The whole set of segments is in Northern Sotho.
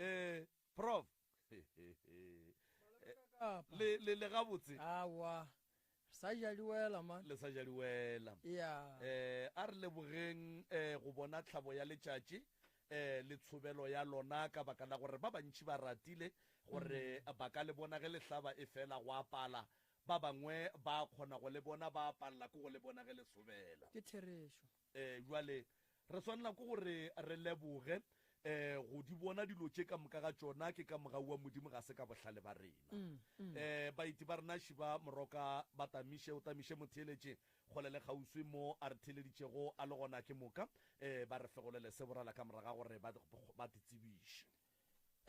Eh, Prof. Le le le gabotse. Awa. Sa ja diwela man. Le sa ja diwela. Yeah. Eh, a re lebogeng eh go bona tlhabo ya letšatši eh le tshobelo ya lona ka baka la gore ba bantši ba ratile gore mm. ba ka le bona ge le hlaba e fela go apala ba bangwe ba kgona go le bona ba apalela ke go le bona ge le sobela ke therešo um jwale re swanela ke gore re leboge um go di bona dilo tše ka moka ga tšona ke ka mogau wa modimo ga se ka bohlale ba rena um mm, mm. baeti ba rena šiba moroka ba tamiše o tamiše motheeletše kgole le kgauswi mo a re theeleditšego a le gona ke moka um ba re fegolele se borala ka moraga gore ba titsebiše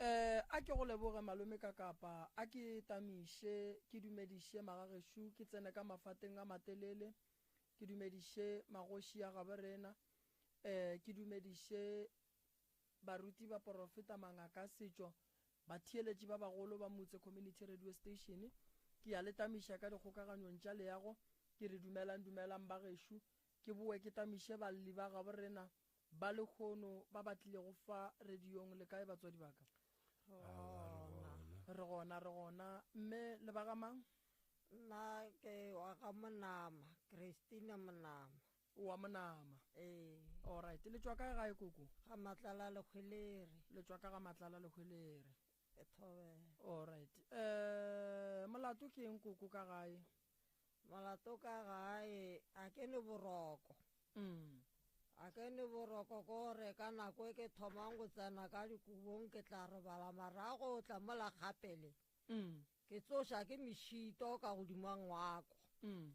um a ke go leboge malome ka kapa a ke tamiše ke dumediše magagešo ke tsene ka mafateng a matelele Ke dumediše magoši a gabo rena, eh, ke dumediše baruti, baporofeta, mangaka a setšo, batheeletši ba bagolo ba Motse Community Radio Station. Ke ya le tamiša ka dikgokaganyong tša leago, ke re dumelang, dumelang bagešo. Ke bowe ke tamiše balli ba gabo rena ba lehono ba ba tlilego fa radiong. Le kae batswadi ba ka? Re gona, re gona. Mme le ba ga mang? Nna ke wa ga Monama, Christina Monama. O wa Monama? Ee. Alright, le tšwa kae gae koko? Ga Matlala Lehwelere. Le tšwa ka ga Matlala Lehwelere. E thobela. Alright. Eh, molato ke eng koko ka gae? Molato ka gae a ke ne boroko. Mm. A ke ne boroko ko gore ka nako e ke thomang go tsena ka dikobong ke tla robala marago o tla mola gapele. Mm. Ke tsoša ke mešito ka godimo ga ngwako. Mm.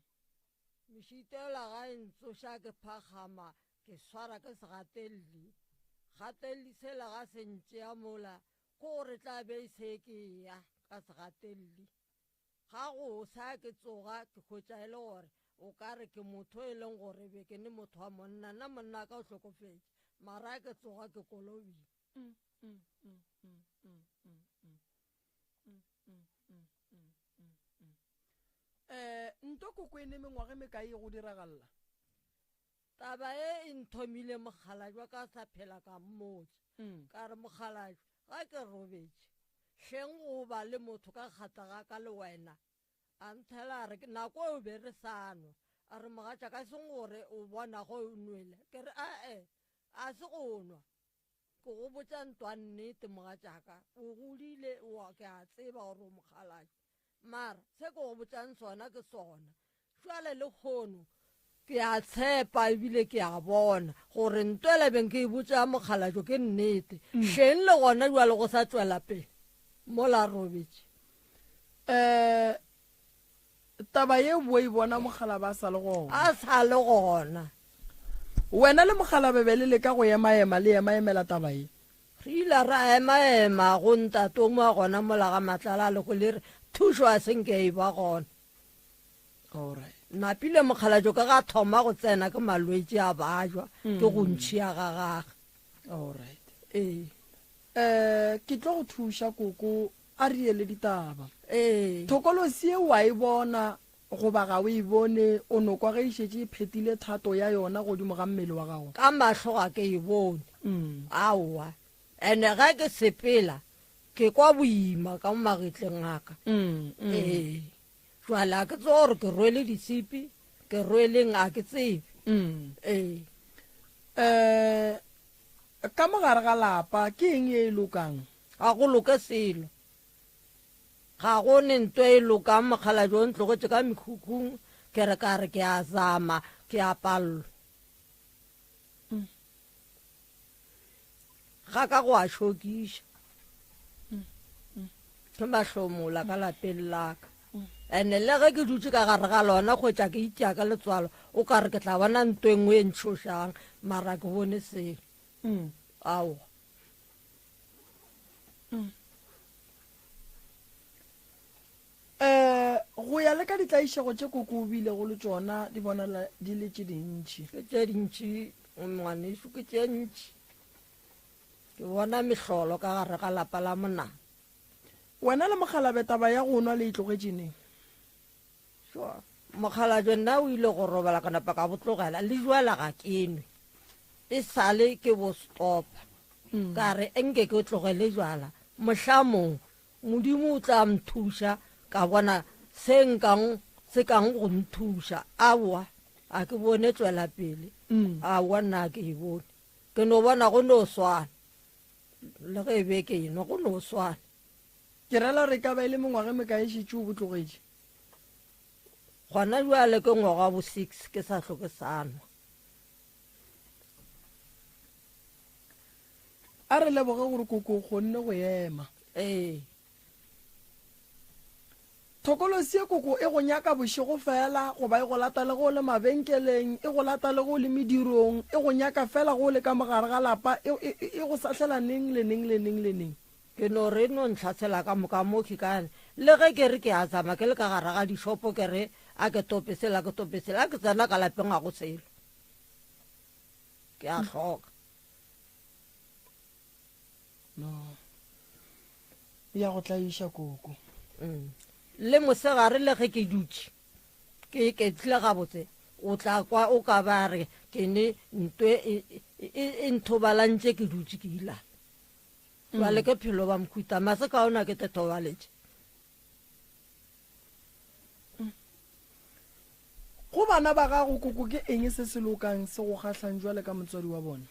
Mešito ela ga e ntsoša ke phakgama ke swara ke segatelli. Gatelli sela ga se ntšea mola ke gore tla be e se ke ya ka segatelli. Ga go sa ke tsoga ke hwetša e le gore o ka re ke motho e leng gore be ke ne motho wa monna nna monna ka o hlokofetše mara ke tsoga ke kolobile. Mm, mm, mm, mm, mm, mm, mm. Eh, nto koko e ne mengwaga e mekae e go diragalela? Taba e e nthomile mokgalajwa ka sa phela ka mmotša. Mm. Ka re mokgalajwa, ga ke robetše, hleng go ba le motho ka kgatla ga ka le wena. A nthela a re, nako eo be re sa nwa. A re mogatšaka e seng gore o bona go o nwele. Ke re ae, a se go nwa. Ke go botša ntwa nnete mogatšaka, o godile wa ke a tseba gore o mokgalabje. Mara se ke go botšang sona ke sona. Jwale lekgono ke a tshepa ebile ke a bona gore nto ela beng ke e botša mokgalabje ke nnete. Hleng le gona jwale go sa tšwela pele mola robetše. Um Taba ye o e bona Mokgalabje a sa le gona. A sa le gona. Wena le Mokgalabje be le leka go emaema le emaemela taba ye. Re ile ra emaema go ntate o mongwe gona mola ga Matlala a lego le re thušo a se nke e ba gona. Alright. Napile Mokgalabje ka ga thoma go tsena ke malwetši a bajwa ke go ntšhia ga gage. Alright. Ee. Eh, ke tlo go thuša koko A re ye le ditaba. Ee. Thokolosi ye o a e bona goba ga o e bone, o no kwa ge e šetše e phetile thato ya yona godimo ga mmele wa gago? Ka mahlo ga ke e bone. Aowa. Ene ge ke sepela, ke kwa boima ka mo magetleng a ka. Ee. Jwale a ke tsebe gore ke rwele ditshipi, ke rweleng a ke tsebe. Ee. Um, ka mo gare ga lapa ke eng ye e lokang? Ga go loke selo. Ga go ne nto e lokang mokgalabje o ntlogetše ka mekhukhung ke re ka re ke a zama ke a pallwa. Ga ka go a šokiša. Ke mahlomola ka lapeng la ka. Ene le ge ke dutše ka gare ga lona kgwetša ke itia ka letswalo o ka re ke tla bona nto e nngwe e ntšhošang mara ke bone selo. Aowa. Um go ya le ka ditlaišego tše koko o bilego le tšona di bonala di le tše dintši. Ke tše dintši ngwanešu, ke tše ntši. Ke bona mehlolo ka gare ga lapa la monana. Wena le mokgalabje taba ya go nwa le e tlogetše neng? Sure. Mokgalabje nna o ile go robala ka napa ka bo tlogela, le jwala ga ke nwe. E sale ke bo stopa. Ka re, Nke ke tlogele jwala, mohlamong Modimo o tla nthuša ka bona se nkang se kang go nthuša. Aowa, a ke bone tšwelapele. Aowa, nna a ke e bone. Ke no bona go no swana. Le ge e be ke enwa, go no swana. Ke rela re ka ba e le mengwaga e mekae e šetše o bo tlogetše? Gona bjale ke ngwaga wa bo six ke sa hloke sa nwa. A re leboge gore koko o kgonne go ema. Ee. Thokolosi ye koko e go nyaka bošego fela goba e go lata le ge o le mabenkeleng, e go lata le ge o le medirong, e go nyaka fela ge o le ka mo gare ga lapa, e, e, e go sahlela neng le neng le neng le neng. Ke no re e no ntlhasela ka moka mo ke ka le ge ke re ke a tsamaya ke le ka gare ga dishopo ke re a ke tope sela ke tope sela a ke tsena ka lapeng ga go selo. Ke a hloka. No. Ya go tlaiša koko. Mm. Le mosegare le ge ke dutše ke iketlile gabotse o tla kwa o ka ba re ke ne ntwe e, e, e nthobalantše ke dutše ke ilala. Jwale ke phelo ba mokhuta mase ka ona ke tethobaletše. Go bana ba gago koko ke eng se se lokang se go kgahlang jwale ka motswadi wa bona?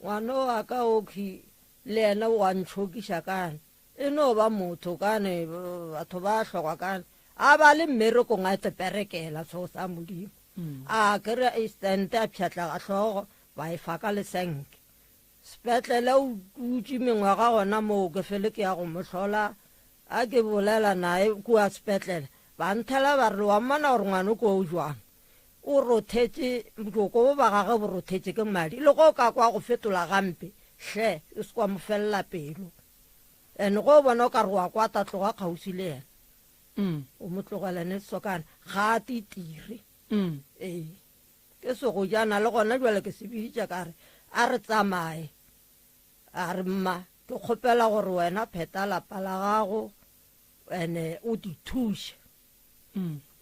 Ngwana wa ka okhwi le yena o a ntšhokiša kane e no ba motho kane batho ba hlokwa kane a ba le mmerekong a teperekela seo sa modimo mm. a kry accident a pšhatlaga hlogo ba e fa ka lesenke sepetlele o dutše mengwaga gona moo ke fele ke ya go mo hlola a ke bolela naye kua sepetlele ba nthela ba re wa mmona gore ngwana ko o jwang O rothetše, bjoko bo ba gagwe bo rothetše ke madi. Le ge o ka kwa go fetola gampe, hle, o se kwa mo felela pelo. And ge o bona o ka re wa kwata, tloga kgauswi le yena. O mo tlogele ne sokana. Ga a titire. Ee. Ke segojana le gona bjale ke se biditše ka re, a re tsamaye. A re, mma, ke kgopela gore wena pheta lapa la gago, ene o di thuše.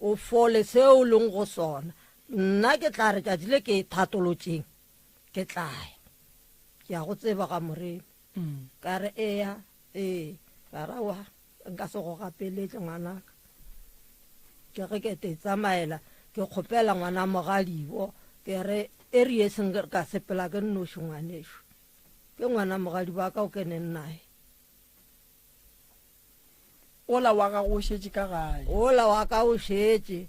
O fole seo o leng go sona. Nna ke tla re tšatši le ke e thatolotšeng, ke tla ya. Ke a go tseba ga Moremi. Ka re, Eya, ee. Ka re, Aowa, nka se go gapeletše, ngwanaka. Ke ge ke te tsamaela, ke kgopela ngwana mogadibo, ke re, E re ye seng ka sepela ke nnoši, ngwanešo. Ke ngwana mogadibo wa ka o keneng naye. Ola wa gago o šetše ka gae. Ola wa ka o šetše.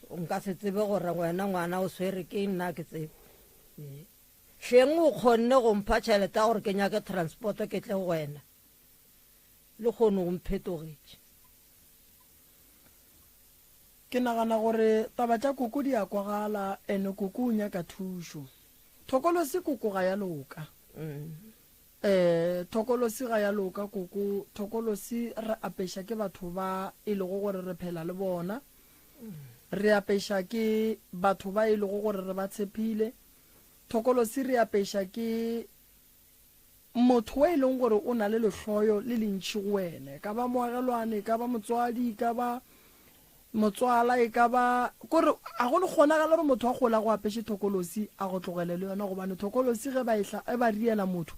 Nka se tsebe gore wena ngwana o swere ke nna ke tsebe. Hleng o kgonne go mpha tšhelete ya gore ke nyake transport ke tle go wena. Le kgono o mphetogetše. Ke nagana gore taba tša koko di a kwagala ene koko o nyaka thušo. Thokolosi koko ga ya loka. Ee, thokolosi ga ya loka, koko. Thokolosi re apeša ke batho ba e lego gore re phela le bona. Re apeša ke batho ba e lego gore re ba tshepile. Thokolosi re apeša ke motho o e leng gore o na le lehloyo le lentši go wena. E ka ba moagelwane, e ka ba motswadi, e ka ba Motswala e ka ba, kore a go no kgonagala gore motho a gole a go apeše thokolosi a go tlogele le yona, gobane thokolosi ge ba ehla e ba riela motho,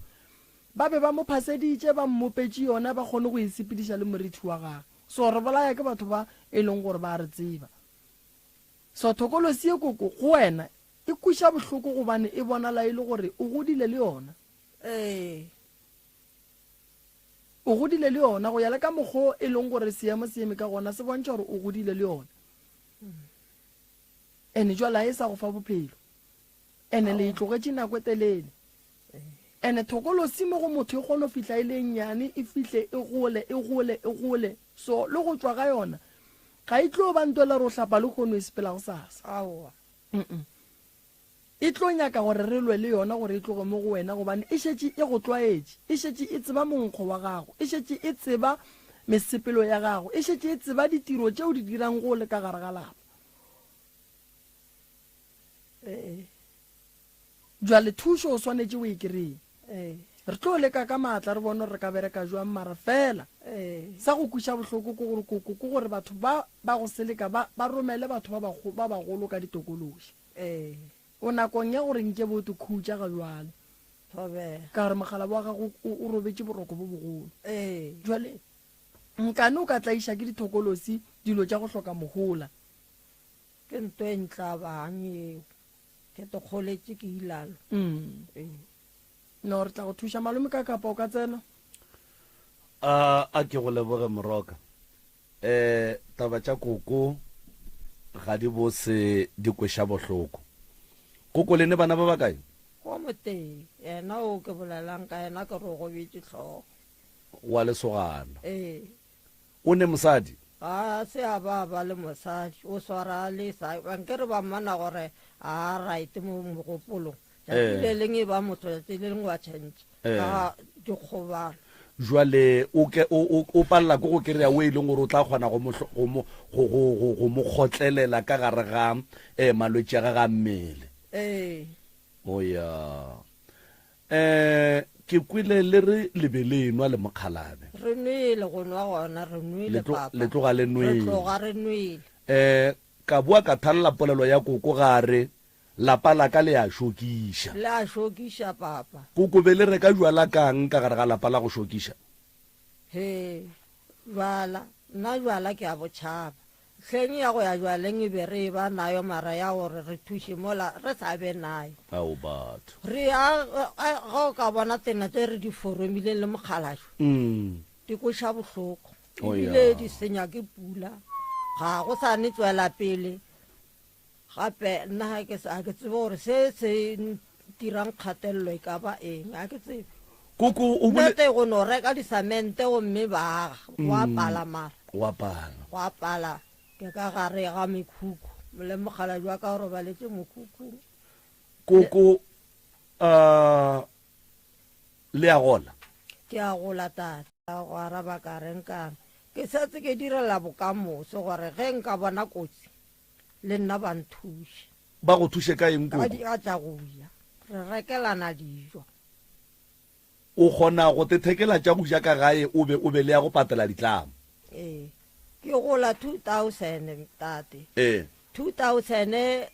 ba be ba mo phaseditše ba mmopetše yona ba kgone go e sepediša le morithi wa gagwe. So re bolaya ke batho ba e leng gore ba a re tseba. So thokolosi ye koko go wena e kweša bohloko gobane e bonala e le gore o godile le yona. Ee. O godile le yona, go ya le ka mokgo e leng gore seemo se eme ka gona, se bontšha gore o godile le yona. Ene jwale ga e sa go fa bophelo. Ene le e tlogetše nako e telele. Ene thokolosi mo go motho e kgone go fihla e le e nnyane, e fihle e gole, e gole, e gole. So le go tšwa ga yona ga e tlo ba nto e le re o hlapa lehono e sepela gosasa. Aowa. E tlo nyaka gore re lwe le yona gore e tloge mo go wena, gobane e šetše e go tlwaetše, e šetše e tseba monkgo wa gago, e šetše e tseba mesepelo ya gago, e šetše e tseba ditiro tše o di dirang ge o le ka gare ga lapa. Ee. Bjale thušo o swanetše o e kreye. Ee. Re tlo leka ka maatla re bone gore re ka bereka jwang, mara fela Ee. sa go kweša bohloko ke gore koko ke gore batho ba ba go seleka ba ba romele batho ba ba bagolo ka ditokološi. Ee. O nakong ya gore nke bo te khutša ga bjale. Thobela. Ka gore mokgalabje wa gago o, o robetše boroko bo bogolo. Ee. Jwale, nkane o ka tlaiša ke dithokolosi, dilo tša go hloka mohola. Ke nto e ntlabang yeo. Ke te kgoletše ke ilalo. Mm. Ee. No, re tla go thuša. Malome ka kapa o ka tsena? A, a ke go leboge Moroka. Eh, taba tša koko ga di bose di kweša bohloko. Koko le ne bana ba bakae? Go motee, yena o ke bolelang ka yena ke re o gobetše hlogo. Wa lesogana. Ee. O ne mosadi? Ga se a ba ba le mosadi, o swara a le sa, nke re ba mmona gore a right mo mogopolong. Tšatši le leng e ba motho, tšatši le leng wa tšhentšha ka dikgobalo. Jwale o ke o o o palela ke go kry-a o e leng gore o tla kgona go mo go mo go go go go mo kgotlelela ka gare ga eh malwetši a gage a mmele. Ee. O ya. Eh ke kwele le re le be le enwa le mokgalabje. Re nwele go nwa gona re nwele Le tlo papa. le tloga le Re nwele. tloga re nwele. Eh ka boa ka thalela polelo ya koko ga re Lapa la ka le a šokiša. Le a šokiša, papa. Koko, be le reka jwala ka'ng ka gare ga lapa la go šokiša? Hee, jwala, nna jwala ke a bo tšhaba. Hleng ya go ya jwaleng e be re eba nayo mara ya gore re thuše mola re sa be nayo. Ao batho. Re a, ge o ka bona tsena tše re di foromileng le mokgalajwe, di kweša bohloko. Ebile di senya ke pula. Ga go sa ne tšwela pele. Gape nna ga ke, ga ke tsebe gore se se ntirang kgatelelo e ka ba eng, ga ke tsebe. Koko o bole. Nnete go no reka disamente gomme ba aga, go a pala mara. Go a pala. Go a pala, ke ka gare ga mekhukhu, le mokgalabje wa ka o robaletše mokhukhung. Koko, uh, le a gola? Ke a gola tate. Ka go araba ka re nkare ke setse ke direla bokamoso gore ge nka bona kotsi le nna ba nthuše. Ba go thuše ka eng Ka koko? ka tša go ja. Re rekelana dijo. O kgona go tethekela tša go ja ka gae o be o be le ya go patela ditlamo. Ee. Ke gola 2000 tate. Ee. 2000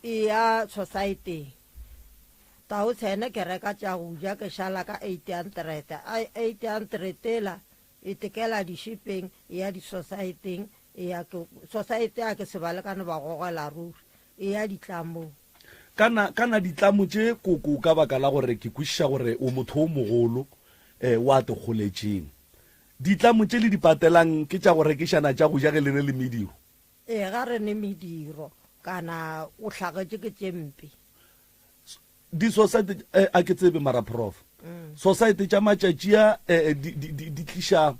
e ya society-eng. Thousand ke reka tša go ja ke šala ka 800. A 800 ela E tekela dišipeng, e ya disosaeteng, e ya ke, sosaete a ke se bale ka no ba gogela ruri, e ya ditlamong. Kana, kana ditlamo tše, koko, ka baka la gore ke kwešiša gore o motho o mogolo, eh, wa te goletšeng. Ditlamo tše le di patelang ke tša go rekišana tša go ja ge le ne le mediro? Ee, ga re ne mediro, kana o hlagetše ke tše mpe. Disosaete, eh, a ke tsebe mara Prof. Sosaete tša matšatši a eh, di, di, di, di tliša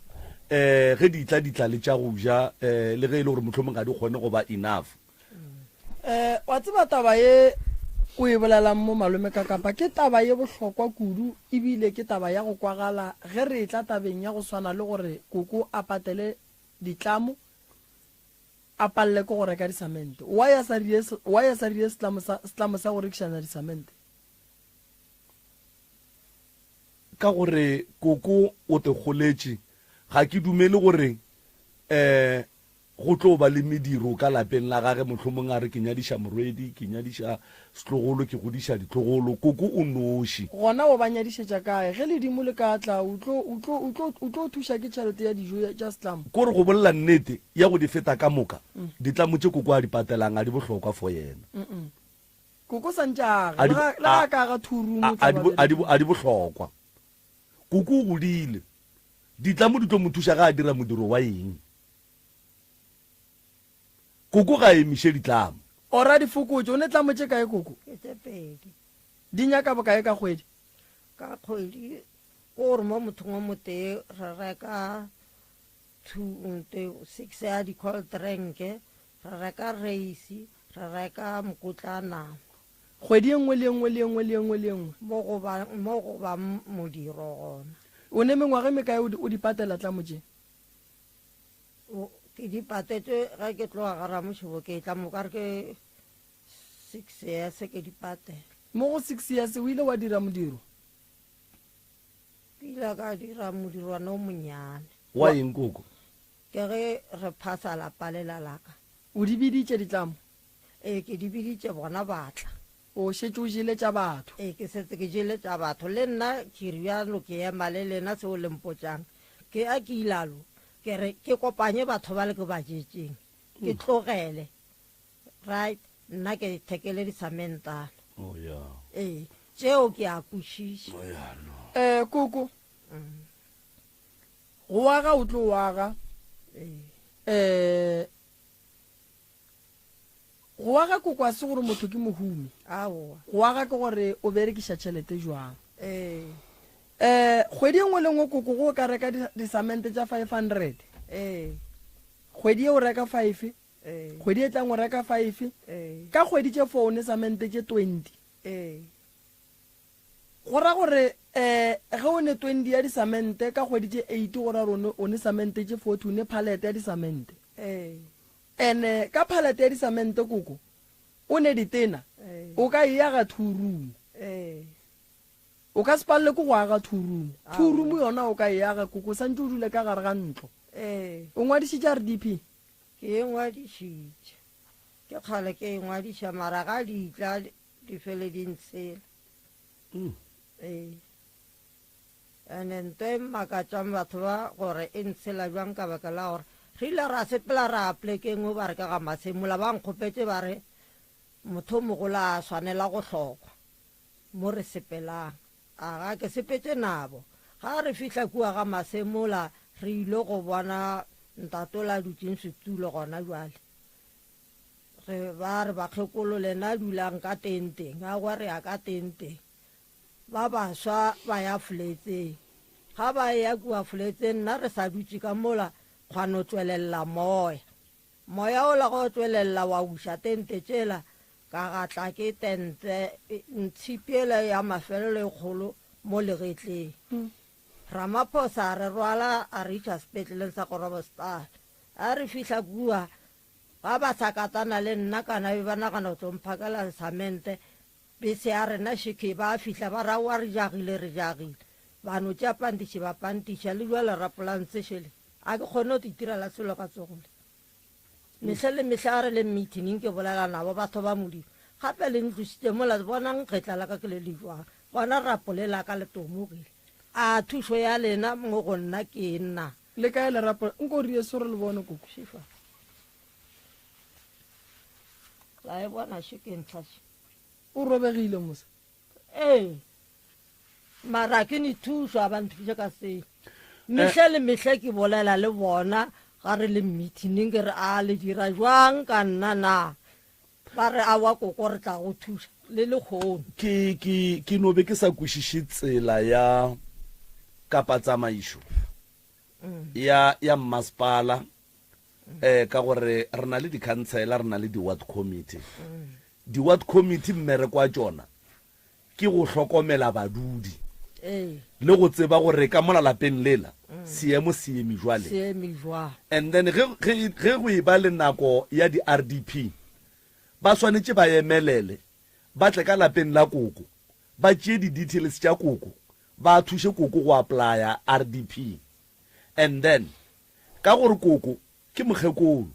eh, ge di tla di tla le tša go ja eh, le ge e le gore mohlomong ga di kgone go ba enough. Eh, wa tseba taba ye o e bolelang mo malome ka kapa ke taba ye bohlokwa kudu ebile ke taba ya go kwagala ge re etla tabeng ya go swana le gore koko a patele ditlamo A palele ke go reka disamente. Why a sa rie, why a sa rie setlamo sa, setlamo sa go rekišana disamente? Ka gore koko o te goletše, ga ke dumele gore um go tlo ba le mediro ka lapeng la gage, mohlomong a re ke nyadiša morwedi, ke nyadiša setlogolo, ke godiša ditlogolo. Koko o noši. Gona o ba nyadišetša kae? Ge ledimo le ka tla, o tlo, o tlo, o tlo, o tlo thuša ke tšhelete ya dijo ya, tša setlamo. Kore go bolela nnete, ya go di feta ka moka, ditlamo tše koko a di patelang a di bohlokwa for yena. Koko sa ntše a aga, A di, le ga, le ga a ka aga two room a, o tla a di, ba a di, berekile. a di bohlokwa. Koko o godile. Ditlamo di tlo mo thuša ge a dira modiro wa eng? Koko ga a emiše ditlamo. Ora di fokotše. O ne tlamo tše kae koko? Ke tše pedi. Di nyaka bokae ka kgwedi? Ka kgwedi ke gore mo mothong o motee re reka two, six ya di-cold drink, re reka reisi, re reka mokotla wa nama. Kgwedi e nngwe le e nngwe le e nngwe le e nngwe le e nngwe. Mo go ba, mo go ba modiro gona. O ne mengwaga e mekae o di, o di patela tlamo tše? O, ke di patetše ge ke tloga ga Ramošebo ke tla mo ka re ke six years ke di patela. Mo go six years o ile wa dira modiro? Ke ile ka dira modirwana o monnyane. Wa eng koko? Ke ge re phasa lapa lela la ka. O di biditše ditlamo? Ee, ke di biditše bona ba tla. O šetše o jele tša batho. Ee, ke setse ke jele tša batho. Le nna ke rialo ke ema le lena seo le mpotšang. Ke a ke ilalo, ke re ke kopanye batho bale ke ba jetšeng, ke tlogele. Right, nna ke thekele disamentana. Oh ya. Ee, tšeo ke a kwešiša. Oh ya no. Eh, koko. Go aga o tlo aga. Ee. Eh, Go aga koko a se gore motho ke mohumi. Aowa. Go aga ke gore o berekiša tšhelete jwang. Ee. Eh, kgwedi e nngwe le nngwe koko go o ka reka disamente tša 500. Ee. Kgwedi ye o reka five. Ee. Kgwedi e tlang o reka five. Ee. Ka kgwedi tše four o ne samente tše 20. Ee. Go ra gore um ge o ne 20 ya disamente ka kgwedi tše eight go ra gore o ne samente tše 40, o ne palete ya disamente. Ee. Ene ka palete ya disamente koko o ne ditena, Ee. o ka e aga two room. Ee. O ka se palelwe ke go aga two room. Two Aowa. room yona o ka e aga koko, o santše o dule ka gare ga ntlo. Ee. O ngwadišitše RDP? Ke e ngwadišitše. Ke kgale ke e ngwadiša mara ga di tla di fele di ntshela. Ee. Ene nto e mmakatšang batho ba gore e ntshela bjang ka baka la gore re ile ra sepela ra ya polekeng o ba re ka ga Masemola ba nkgopetše ba re motho o mogolo a swanela go hlokwa mo re sepelang. Aga ke sepetše nabo. Ga re fihla kua ga Masemola re ile go bona ntate ola a dutšeng setulo gona bjale. Re ba re bakgekolo lena dulang ka tenteng. Aowa re ya ka tenteng. Ba baswa ba ya foletseng. Ga ba eya kua foletseng nna re sa dutše ka mola gwa no tšwelelela moya. Moya wola ge o tšwelelela wa uša tente tšela, ka gatla ke tente ntshipi yela ya mafelelo e kgolo mo legetleng. Ramaphosa a re rwala a re iša sepetleleng sa Groblersdal. Ga re fihla kua ga ba sa katana le nna kana be ba nagana go tlo mphakela samente Bese ya rena šekhe ba fihla ba re aowa re jagile re jagile. Ba no tšea pantiši ba pantiša le bjale rapolantse šele a ke kgone go itirela selo ka tsogo le. Mehle le mehle a re le meeting ke bolela nabo batho ba Modimo. Gape le ntlositše mola bonang kgetla la ka ke le le jwang. Bona rapo le la ka le tomogile. A thušo ya lena mo go nna ke eng na? Le kae lerapo? Nko re eso re le bone koko. Šifa. La e bona še ke ntlha še. O robegile mos? Ee. Mara ke ne thušo a ba nthuše ka selo. Mehle le mehle ke bolela le bona ga re le meeting ke re a le dira jwang ka nna na? Ba re aowa koko re tla go thuša le lekgono. Ke, ke, ke no be ke sa kwešiše tsela ya kapa tsamaišo ya, ya mmasepala um ka gore re na le dikhansela, re na le di-ward committee. Di-ward committee mmereko wa tšona ke go hlokomela badudi le go tseba gore ka mola lapeng lela seemo se eme jwale. And then ge, ge, ge go e ba le nako ya di-RDP, ba swanetše ba emelele ba tle ka lapeng la koko, ba tšee di-details tša koko, ba thuše koko go applya RDP. And then Ka gore koko ke mokgekolo,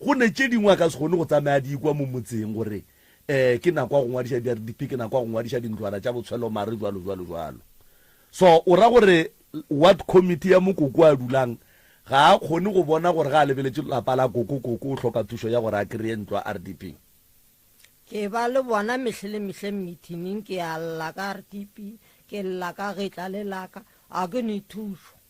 go ne tše dingwe a ka se kgone go tsamaya a di ikwa mo motseng gore um ke nako ya go ngwadiša di-RDP, ke nako ya go ngwadiša dintlwana tša botshwelomare, jwalo, jwalo, jwalo. So o ra gore ward committee ya mo koko a dulang ga a kgone go bona gore ga a lebeletše lapa la koko, koko o hloka thušo ya gore a kry-e ntlo ya RDP? Ke ba le bona mehle le mehle meeting-ing, ke a lla ka RDP, ke lla ka getla le laka, ga ke ne thušo.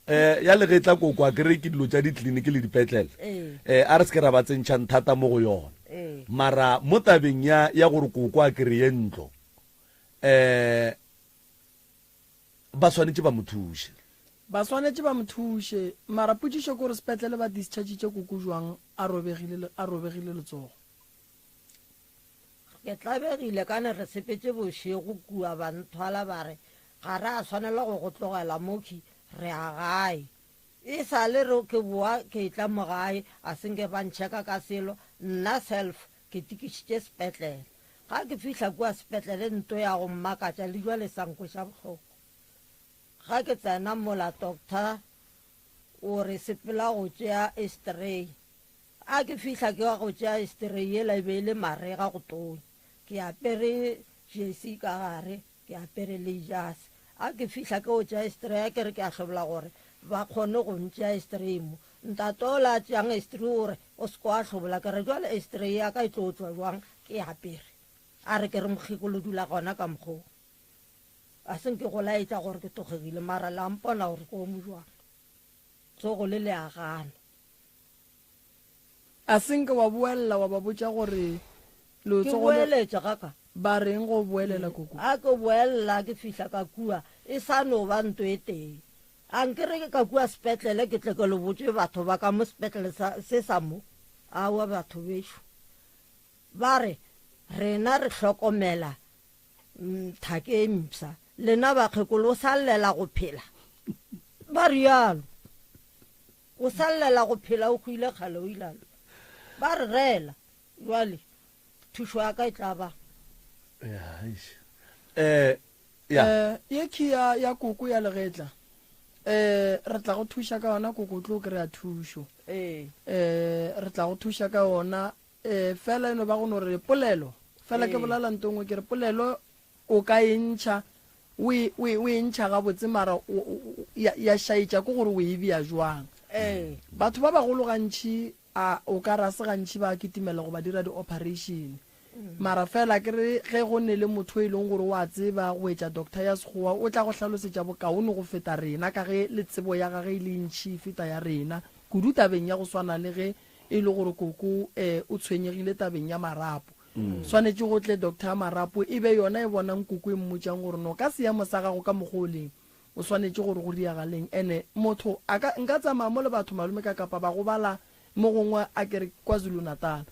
Eh, ya legetla koko a kere ke dilo tša ditleliniki le dipetlele eh, a re se ke ra ba tsentšhang thata mo go yona mara mo tabeng ya ya gore koko a kry-e ntlo eh ba swanetše ba mo thuše. Ba swanetše ba mo thuše mara potšišo ke gore sepetlele ba dischargitše koko jwang a robegile a robegile letsogo. Ke tlabegile ka ne re sepetše bošego kua ba nthwala ba re ga re a swanela go go tlogela mokhwi re ya gae. E sa le re ke boa ke etla mo gae a se nke ba ntšheka ka selo nna self ke tikišitše sepetlele. Ga ke fihla kua sepetlele nto ya go mmakatša le jwale sa nkweša bohloko. Ga ke tsena mola doctor o re sepela go tšea x-ray. A ke fihla ke ya go tšea x-ray yela e be e le marega go tonya. Ke apere jersey ka gare, ke apere le jase. A ke fihla ke o tšea estray, ke re ke a hlobola gore ba kgone go ntšea estray mo. Ntate ola a tšeang estray o re, O se ke wa hlobola. Ke re, Bjale estray ya ka e tlo tšwa bjang ke apere? A re, Ke re mokgekolo dula gona ka mokgwa wo. A se nke go laetša gore ke togegile, mara la mpona gore ke o mo bjang. Tsogo le le a gana. A se nke wa boelela wa ba botša gore Ke letsogo le. boeletše ga ka. Ba reng go boelela koko? A ke boelela ke fihla ka kua, e sa no ba nto e tee. A nke re ka kua sepetlele ke tle ke le botše batho ba ka mo sepetlele sa, se sa mo. Aowa batho bešo. Ba re, Rena re hlokomela thake e mpsha. Lena bakgekolo o sa llela go phela. Ba rialo. O sa llela go phela o hwile kgale o ilalo. Ba re rela. Jwale thušo ya ka e tla ba. Ya, eish. Eh, ya. Eh, ye key ya, ya koko ya legetla. Eh, re tla go thuša ka yona koko o tlo kry-a thušo. Ee. Eh, re tla go thuša ka yona. Eh, fela e no ba go no re polelo. Fela ke Ee. bolela nto nngwe ke re polelo o ka e ntšha o e, o e, o e ntšha gabotse mara o, o, o, ya, ya šaetša ke gore o e bea jwang. Ee. Batho ba bagolo gantši a o ka re a se gantši ba kitimela go ba dira di-operation. Mara fela ke re ge go ne le motho e leng gore o a tseba go etša doctor ya Sekgowa o tla go hlalosetša bokaone go feta rena ka ge le tsebo ya gage e le ntši e feta ya rena kudu tabeng ya go swana le ge e le gore koko um o tshwenyegile tabeng ya marapo. Swanetše go tle doctor ya marapo e be yona e bonang koko e mmotšang gore no ka seemo sa gago ka mokgwa o leng o swanetše gore go diagaleng. Ene motho a ka nka tsamaya mo le batho malome ka kapa ba gobala mo gongwe a ke re KwaZulu Natal.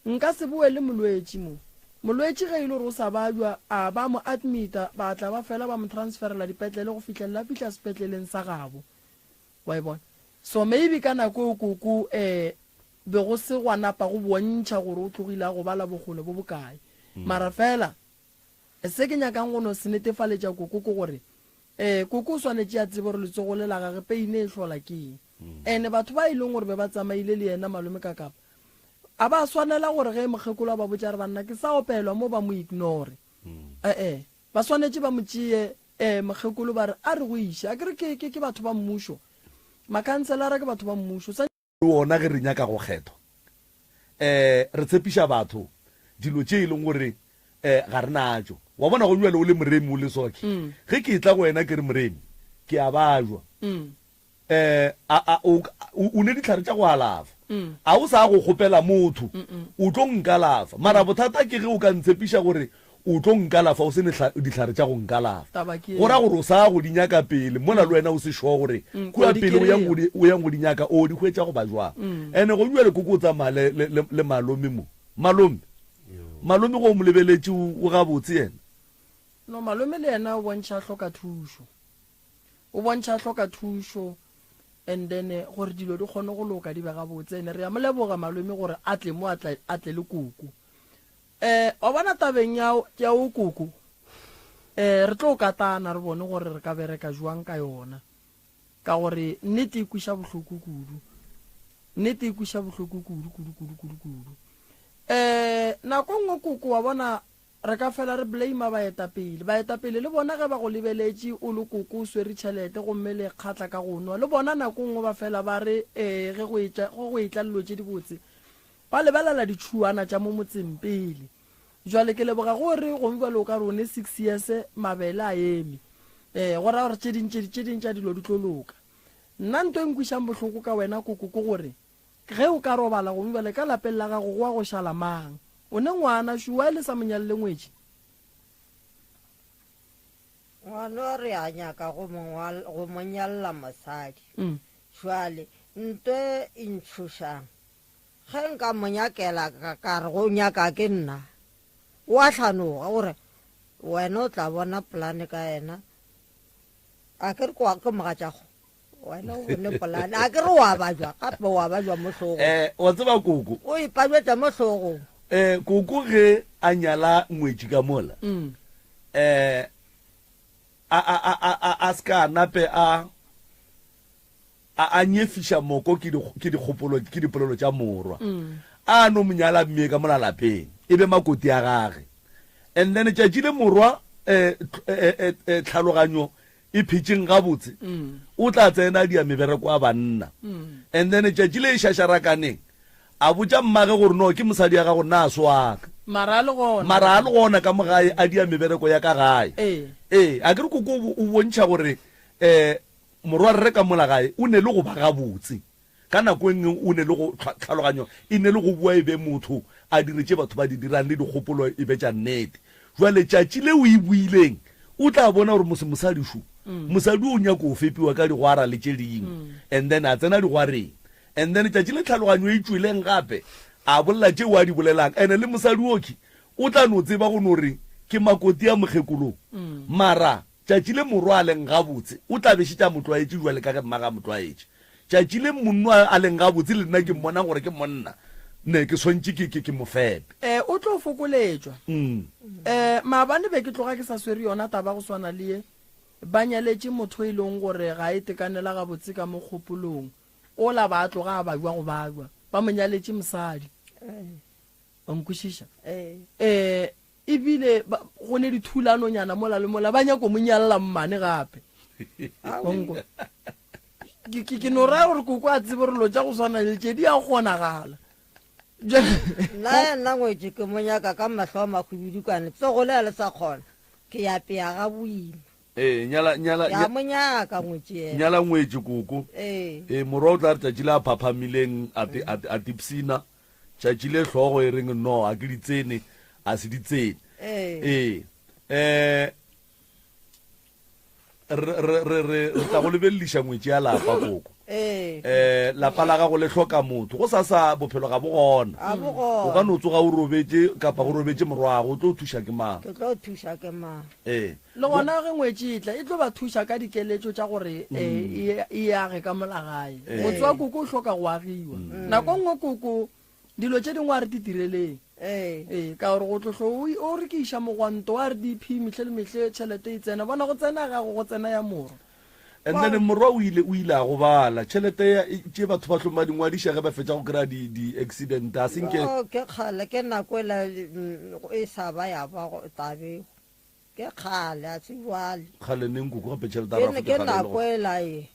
Nka se boe le molwetši mo. Molwetši ge e le gore o sa babja a ba mo admita ba tla ba fela ba mo transferela dipetlele go fihlelela a fihla sepetleleng sa gabo. Wa e bona? So maybe ka nako eo koko eh be go se gwa napa go bontšha gore o tlogile a gobala bokgole bo bokae. Mara fela se ke nyakang go no se netefaletša koko ke gore eh koko o swanetše a tsebe gore letsogo le la gage pain e hlola ke eng. Ene batho ba e leng gore be ba tsamaile le yena malome ka kapa a ba swanela gore ge mokgekolo a ba botša re banna ke sa opelwa mo ba mo ignore. Eh-eh. Ba swanetše ba mo tšee eh mokgekolo ba re a re go iše. Akere ke ke ke batho ba mmušo. Makhanselara ke batho ba mmušo. Sa. Le wona ge re nyaka go kgethwa, eh re tshepiša batho dilo tše e leng gore eh ga re natšo. Wa bona go bjale o le moremi o le soke. Ge ke etla go wena ke re moremi ke a bajwa. Eh, a, a, o, o ne dihlare tša go alafa. A o sa go kgopela motho, o tlo nkalafa. Mara bothata ke ge o ka ntshepiša gore o tlo nkalafa o se ne dihlare tša go nkalafa. Taba ke Go ra gore o sa go di nyaka pele, mola le wena o se sure gore kua o di pele o yang go kry-a. di, o yang go di nyaka, o di hwetša goba jwang. Ene go bjale koko o tsamaya le, le, le, le malome mo. Malome, malome ge o mo lebeletše o, o gabotse yena. No, malome le yena o bontšha a hloka thušo. O bontšha a hloka thušo and then gore dilo di kgone go loka di be gabotse. Ene re a mo leboga malome gore a tle mo a tle, a tle le koko. Eh, wa bona tabeng ya, ya o koko, eh, re tlo katana re bone gore re ka bereka jwang ka yona. Ka gore nnete e kweša bohloko kudu. Nnete e kweša bohloko kudu, kudu, kudu, kudu, kudu. Eh, nako nngwe koko wa bona Re ka fela re blame baetapele. Baetapele le bona ge ba go lebeletše o le koko o swere tšhelete gomme le kgatla ka go nwa, le bona nako nngwe ba fela ba re ee ge go etša, ge go etla dilo tše dibotse ba lebelela ditšhuana tša mo motseng pele. Jwale ke leboga go re gongwe bjale o ka re o ne six years mabele a eme. Ee, go ra gore tše ding tše, tše ding tša dilo di tlo loka. Nna nto e nkwišang bohloko ka wena koko ke gore Ge o ka robala gomme bjale ka lapeng la gago go wa go šala mang? O ne ngwana, šo why le sa mo nyalele ngwetši? Ngwana re a nyaka go mo go mo nyalla mosadi. Jwale nto e ntšhošang ge nka mo nyakela ka ka re go nyaka ke nna, o a hlanoga o re wena o tla bona polane ka yena. A ke re ke mogatšago. Wena o bone polane. A ke re wa bajwa gape wa bajwa mo hlogong. Eh, wa tseba koko. O ipabetša mo hlogong. Eh, koko ge a nyala ngwetši ka mola. Mm. Eh, a a a a a a ska nape a a a nyefiša moko ke di ke dikgopolo ke dipolelo tša morwa. Mm. A no mo nyala mme ka mola lapeng e be makoti a gage. And then tšatši le morwa eh, eh, eh, eh, tlhaloganyo e phetšeng gabotse, o tla tsena a dia mebereko a banna. And then tšatši le e šašarakaneng, a botša mmage gore no ke mosadi ya gago nna a se wa ka. Mara a le gona. Mara a le gona ka mo gae a dia mebereko ya ka gae. Ee. Ee, a ke re koko o o bontšha gore eh morwarre ka mola gae o ne le go ba gabotse. Ka nako e nngwe o ne le go, tlhaloganyo e ne le go boa e be motho, a dire tše batho ba di dirang le dikgopolo e be tša nnete. Bjale tšatši le o e buileng, o tla bona gore mose mosadi šo, mosadi o nyako go fepiwa ka digwara le tše dingwe, and then a tsena digwareng. And then tšatši le tlhaloganyo e tšweleng gape, a bolela tšeo a di bolelang, and le mosadi okhwi o tla no tseba go no re ke makoti a mokgekolong. Mara Tšatši le morwa a leng gabotse, o tla be šetše a mo tlwaetše bjale ka ge mmage a mo tlwaetše. Tšatši le monno a leng gabotse, le nna ke mmona gore ke monna, ne ke swantše ke, ke, ke mo fepe. E, o tlo fokoletšwa. E, maabane be ke tloga ke sa swere yona taba go swana le ye. Ba nyaletše motho e leng gore ga a itekanela gabotse ka mo kgopolong. Ola ba tloga a babja go babja. Ba mo nyaletše mosadi. Wa nkwešiša? E, Ebile ba, go ne dithulanonyana mola le mola, ba nyako mo nyalla mmane gape. Wa nkwa? Ke, ke, ke no raya gore koko a tsebe gore lo tša go swana le tše di a kgonagala. Bjale, Nna yena ngwetši ke mo nyaka ka mahlo a mahwibidukwane, tsogo le a le sa kgona, ke ya pea ga boima. Ee, nyala, nyala, Ke a mo nyaka ngwetši yena. Nyala ngwetši koko. Ee. Ee, morwa o tla re tšatši le a phaphamileng, a te, a te, a tipsina. Tšatši le hlogo e reng no, a ke di tsene, a se di tsene. Ee. Ee. Re, re, re, re, re tla go lebelediša ngwetši ya lapa, koko. Ee. Eh, lapa la gago le hloka motho. Go sasa bophelo ga bo gona. Ga bo gona. O ka no tsoga o robetše kapa go robetše morwago, o tlo thuša ke mang? Ke tlo thuša ke mang? Ee. Le gona ge ngwetši e tla, e tlo ba thuša ka dikeletšo tša gore e, e age ka mola gae. Motse wa koko o hloka go agiwa. Nako nngwe koko, dilo tše dingwe a re di direleng. Ee, ka gore go tlohlo o, o re ke iša mogwanto wa RDP mehle le mehle tšhelete e tsena. Bona go tsena gago go tsena ya morwa. And then morwa o ile, o ile a gobala. Tšhelete ya, tše batho ba hlong ba di ngwadiša ge ba fetša go kry-a di, di accident, a se nke. Oh, ke kgale, ke nako ela e sa ba ya ba tabego. Ke kgale, a se bjale. Kgale neng koko gape tšhelete ya Ke, rafu ke ke kgale e le nako gore. ela ye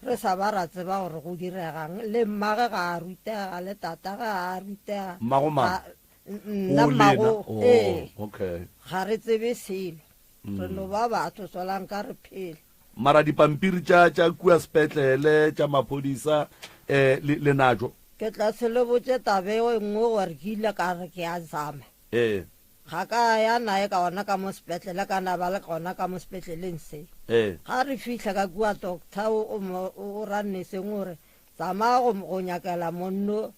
re sa ba ra tseba gore go diregang. Le mmage ga a rutega, le tatage ga a rutega. Mmago mang? Ga, nna O le yena? mmago, Oh, ee. okay. Ga re tsebe selo. Re no ba batho, tswelang ka re phela. Mara dipampiri tša, tša kua sepetlele, tša maphodisa, eh, le, le natšo? Ke tla se le botše taba e nngwe gore ke ile ka re ke a zama. Ee. Ga ka ya naye ka gona ka mo sepetlele, ka na ba le gona ka mo sepetleleng se. Ee. Ga re fihla ka kua, doctor o, o mo, o ra neseng o re, Tsamaya go, go nyakela monno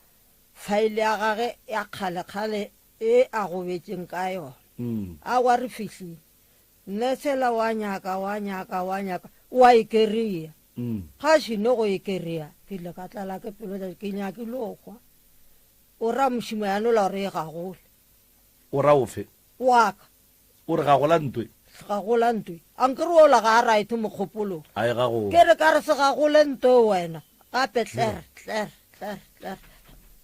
file ya gage ya kgale-kgale e a gobetšeng ka yona. Aowa re fihlile. Nurse yela wa nyaka, wa nyaka, wa nyaka, o a e kereya. Ga a šino go e kereya, ke ile ka tlala ke pelo, ke nyakile go hwa. O ra mošimanyana ola gore e gagole. O ra ofe? Wa ka. O re gagola ntwe? Gagola ntwe. A nkere ola ga a right mokgopolong. A e gagole. Ke re ka re se gagole ntwe wena. Gape tler, tler, tler, tler.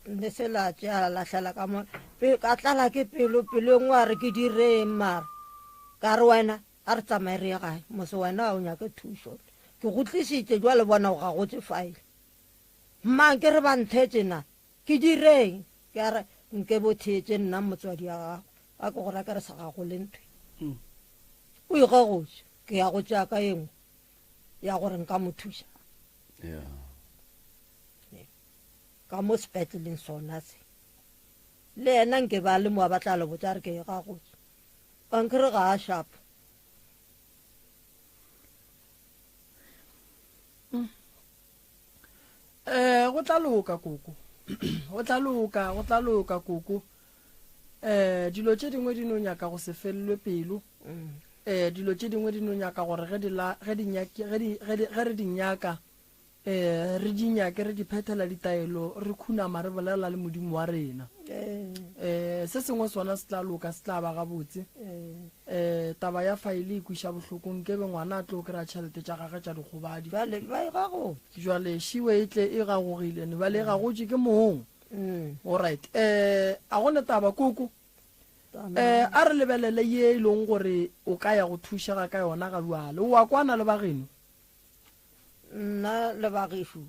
Nne se la tšea la lahlela ka mo. Pe, ka tlala ke pelo, pelo e nngwe a re ke direng mara. Ka re wena, a re tsamaye re ye gae. Mose wena ga o nyake thušo. Ke go tlišitše jwale bona o gagotše file. Mang ke re ba nthetše na? Ke direng? Ke a re, Nke bo theetše nna motswadi wa gago, a ke go ra ke re sa gagole ntho e. O e gagotše, ke ya go tšea ka ye nngwe ya gore nka mo thuša. Ka mo sepetleleng sona se. Le yena nke ba le moa ba tla le botša re ke e gagotše. Kankere ga a sharp. Eh, go tla loka koko. Go tla loka, go tla loka koko. Eh, dilo tše dingwe di no nyaka go se felelwe pelo. Eh, dilo tše dingwe di no nyaka gore ge di la ge di nyake ge di ge di ge re di nyaka eh re di nyake re di phethela ditaelo re khunama re bolela le Modimo wa rena. Eh, se sengwe sona se tla loka se tla ba gabotse. Eh, taba ya faele e kwiša bohloko, nkebe ngwana a tlo kry-a tšhelete tša gage tša dikgobadi. Bjale ba e gagotše. Bjale šiwe e tle e gagogile, ne bjale e gagotše ke mong. Alright, eh, a go ne taba koko. Um a re lebelele ye e leng gore o ka ya go thušega ka yona ga bjale. O a kwana le ba geno? Nna le ba gešo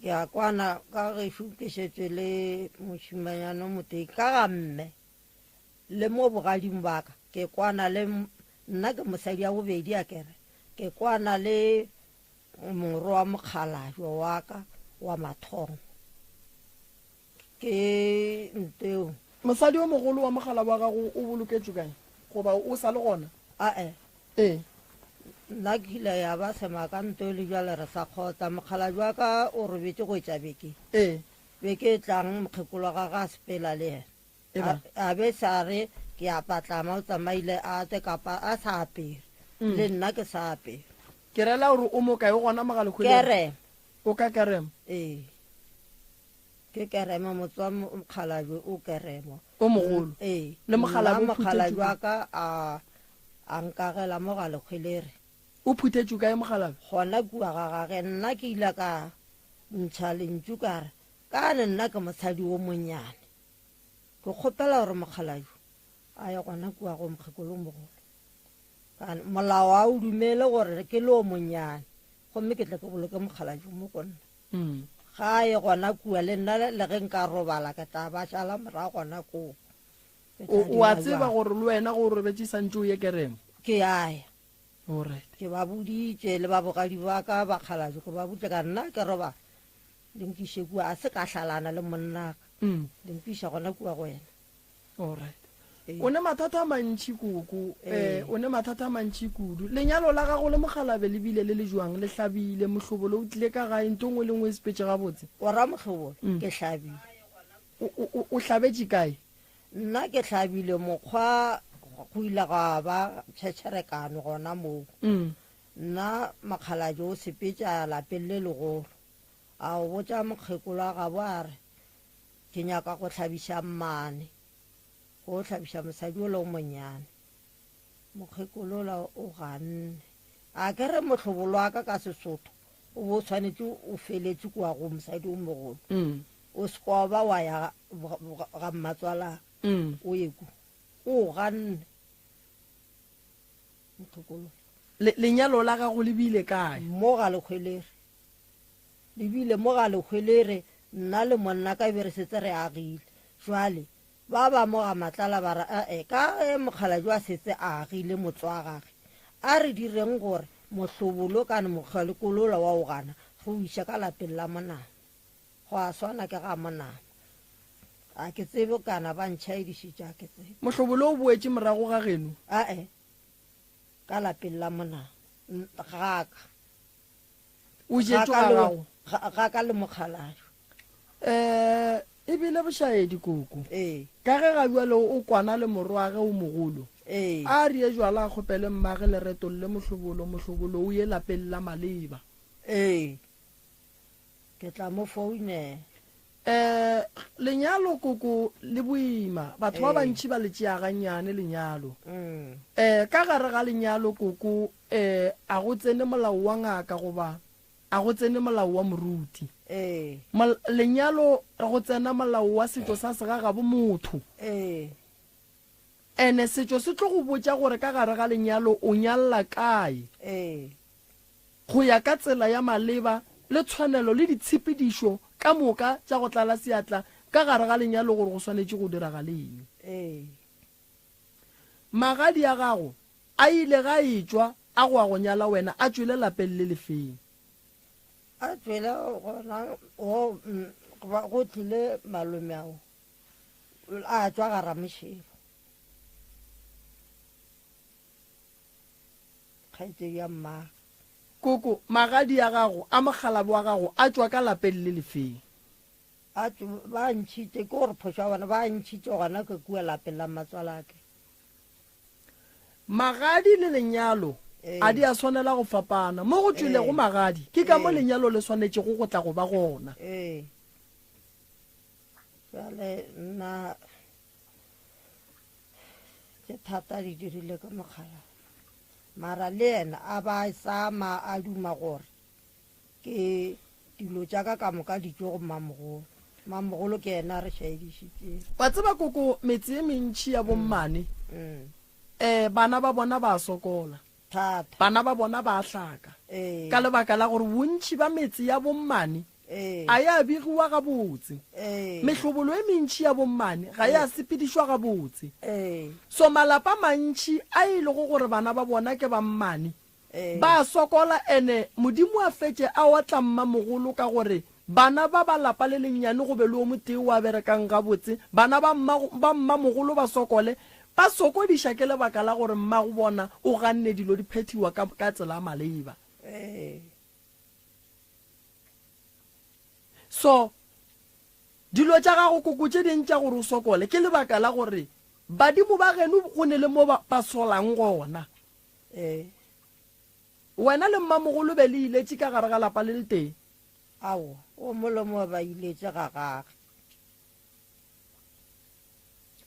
ke a kwana, ka gešo ke šetše le mošimanyana o motee ka ga mme le mo bogading ba ka ke kwana le nna ke mosadi ya bobedi a kere ke kwana le Morwa wa mokgalabje wa ka wa mathomo ke Nteo. Mosadi yo mogolo wa mogala wa gago o boloketšwe kae? Goba o sa le gona? Ae. Ee. Nna ke ile ya ba semaka Nteo le bjale re sa kgotla. Mokgalabje wa ka o robetše go etša beke. Ee. Beke e tlang mokgekolo wa gagwe a sepela le yena. Eba. A be sa re ke a patlama o tsamaile a tle kapa a sa apere. Le nna ke sa apere. Ke rela gore o mo kae? O gona Mogalekgweleng? Kerema. O ka Kerema? Ee. Ke Kerema, motse wa Mokgalabje o Kerema. O mogolo? Ee. Le mokgalabje Nna o phuthetšwe mokgalabje kae? wa ka a, a nkagela mo Galekgwelere. O phuthetšwe kae mokgalabje? Gona kua ga gage. Nna ke ile ka ntšha lentšu ka re, Kane nna ke mosadi wo monnyane. Ke kgopela gore mokgalabje a ye gona kua go mokgekolomogolo. Gobane molao ga o dumele gore ke le o monnyane, gomme ke tle ke boloke mokgalabje mo go nna. Ga a ye gona kua, le nna le ge nka robala ke tla ba šala morago gona koo. Ke tla O, o a dira tseba bjang? gore le wena ge o robetše santše o ye kereng? Ke a ya. Alright. Ke ba boditše le ba bogadi ba ka bakgalabje, ke ba boditše ka re nna ke robala, le nkiše kua, a se ka hlalana le monnaka, le nkiša gona kua go yena. Alright. O ne mathata a mantši koko, eh, o ne mathata a mantši kudu. Lenyalo la gago le mokgalabe le bile le le jwang? Le hlabile, mohlobolo o tlile ka gae, nto nngwe le nngwe e sepetše gabotse? O ra mohlobolo? Ke hlabile. O, o, o hlabetše kae? Nna ke hlabile mokgwa go ile gwa ba tšhetšherekano gona moo. Nna mokgalabje o sepetše a ya lapeng le legolo, a o botša mokgekolo wa gabo a re, Ke nyaka go hlabiša mmane, go hlabiša mosadi ola o monnyane. Mokgekolo ola o ganne. A ke re mohlobolo wa ka ka Sesotho o bo o swanetše o feletše kua go mosadi o mogolo. O se kwa ba wa ya ga mmatswala o ye ku. O ganne mokgekolo. Lenyalo la gago le bile kae? Mo ga Lekgwelere. Le bile mo ga Lehwelere, nna le monna ka e be re setse re agile. Jwale, ba ba mo ga Matlala ba re, E-e, ka ge mokgalabje a setse a agile motse wa gage, a re direng gore mohlobolo kana mokgalekolola wa o gana, re o iše ka lapeng la monama. Go a swana ke ga monama. A ke tsebe kana ba ntšhaedišitše, a ke tsebe. Mohlobolo o boetše morago ga geno? E-e, ka lapeng la monama, ga ka. O jetšwe ga gago. Ga ka le mokgalabje. Um e bile bošaedi koko. Ee. Ka ge ga bjale o kwana le morwage o mogolo. Ee. A re ye jwala a kgopele mmage leretong le mohlobolo, mohlobolo o ye lapeng la maleba. Ee. Ke tla mo founela. Um lenyalo koko le boima. Batho ba bantši ba le tšea gannyane lenyalo. Um ka gare ga lenyalo koko um a go tsene molao wa ngaka goba a go tsene molao wa moruti. Ee. Lenyalo go tsena molao wa setšo sa segagabo motho. Ee. Ene setšo se tlo go botša gore ka gare ga lenyalo o nyalla kae. Ee. Go ya ka tsela ya maleba le tshwanelo le ditshepedišo ka moka tša go tlala seatla ka gare ga lenyalo gore go swanetše go diragale eng. Ee. Magadi a gago a ile ga etšwa a go a go nyala wena a tšwele lapeng le lefeng? A tšwele gona go, go tlile malome ao a tšwa ga Ramošebo. Kgaetšedi ya mmagwe. Koko, magadi a gago a mokgalabje wa gago a tšwa ka lapeng le lefeng? A tšo, ba ntšhitše, ke gore phošo ya bona, ba ntšhitše gona ke kua lapeng la mmatswalake. Magadi le lenyalo a di a swanela go fapana. Mo go tšwelego magadi, ke ka mo lenyalo le swanetšego go tla go ba gona. Ee. Bjale nna tše thata di dirile ke mokgalabje. Mara le yena a ba sama a duma gore ke dilo tša ka ka moka di tšwe go mmamogolo. Mamogolo ke yena a re šaedišitšego. Wa tseba koko, metse ye mentši ya bommane, um bana ba bona ba a sokola. Thata. Bana ba bona ba a hlaka. Ee. Ka lebaka la gore bontši ba metse ya bommane Ee. a ya begiwa gabotse. Ee. Mehlobolo e mentši ya bommane ga ya sepedišwa gabotse. Ee. So malapa a mantši a e lego gore bana ba bona ke ba mmane Ee. ba a sokola ene Modimo a fetše a otla mmamogolo ka gore bana ba ba lapa le lennyane go be le o motee o a berekang gabotse, bana ba mma ba mmamogolo ba sokole, ba sokodiša ke lebaka la gore mmago bona o ganne dilo di phethiwa ka ka tsela ya maleba. Ee. So, dilo tša gago koko tše ding tša gore o sokole ke lebaka la gore badimo ba geno go ne le mo ba, ba solang gona. Ee. Wena le mmamogolo be le iletše ka gare ga lapa le letee? Aowa, o mo le mo ba iletše ga gage.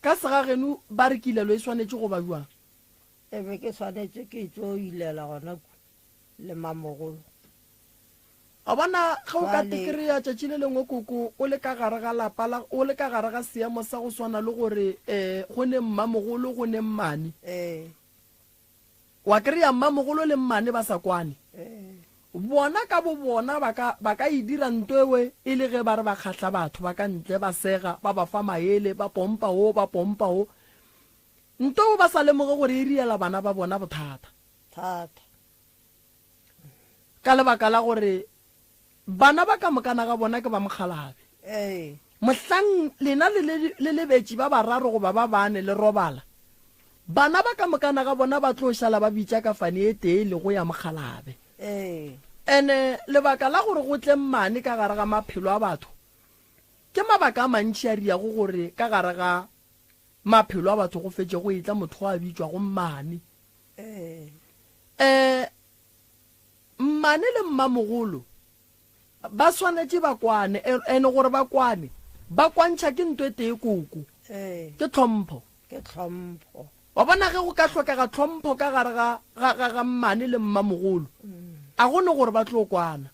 Ka segageno ba re kilelo e swanetše go ba bjang? E be ke swanetše ke tšo ilela gona ku le mamogolo. Wa bona, ge o ka Bjale. tekreya tšatši le lengwe koko o le ka gare ga lapa la, o le ka gare ga seemo sa go swana le gore um go ne mmamogolo go ne mmane. Ee. Wa kry-a mmamogolo le mmane ba sa kwane. Ee. Bona ka bo bona ba ka, ba ka e dira nto ewe e le ge ba re ba kgahla batho ba ka ntle, ba sega, ba ba fa maele, ba pompa wo, ba pompa wo. Nto eo ba sa lemoge gore e riela bana ba bona bothata. Thata. Ka lebaka la gore bana ba ka mokana ga bona ke ba mokgalabje. Ee. Mohlang lena le le, le lebetši ba bararo goba ba bane le robala, bana ba ka mokana ga bona ba tlo šala ba bitša kafane e tee e lego ya mokgalabje. Ee. Ene lebaka la gore go tle mmane ka gare ga maphelo a batho, ke mabaka a mantši a riago gore ka gare ga maphelo a batho go fetše go etla motho a bitšwago mmane. Ee. Um mmane le mmamogolo ba swanetše ba kwane, ene gore ba kwane, ba kwantšha ke nto e tee koko, Ee. ke tlhompho. Ke tlhompho. Wa bona ge go ka hlokega tlhompho ka gare ga, ga, ga, ga mmane le mmamogolo, a go ne gore ba tlo kwana.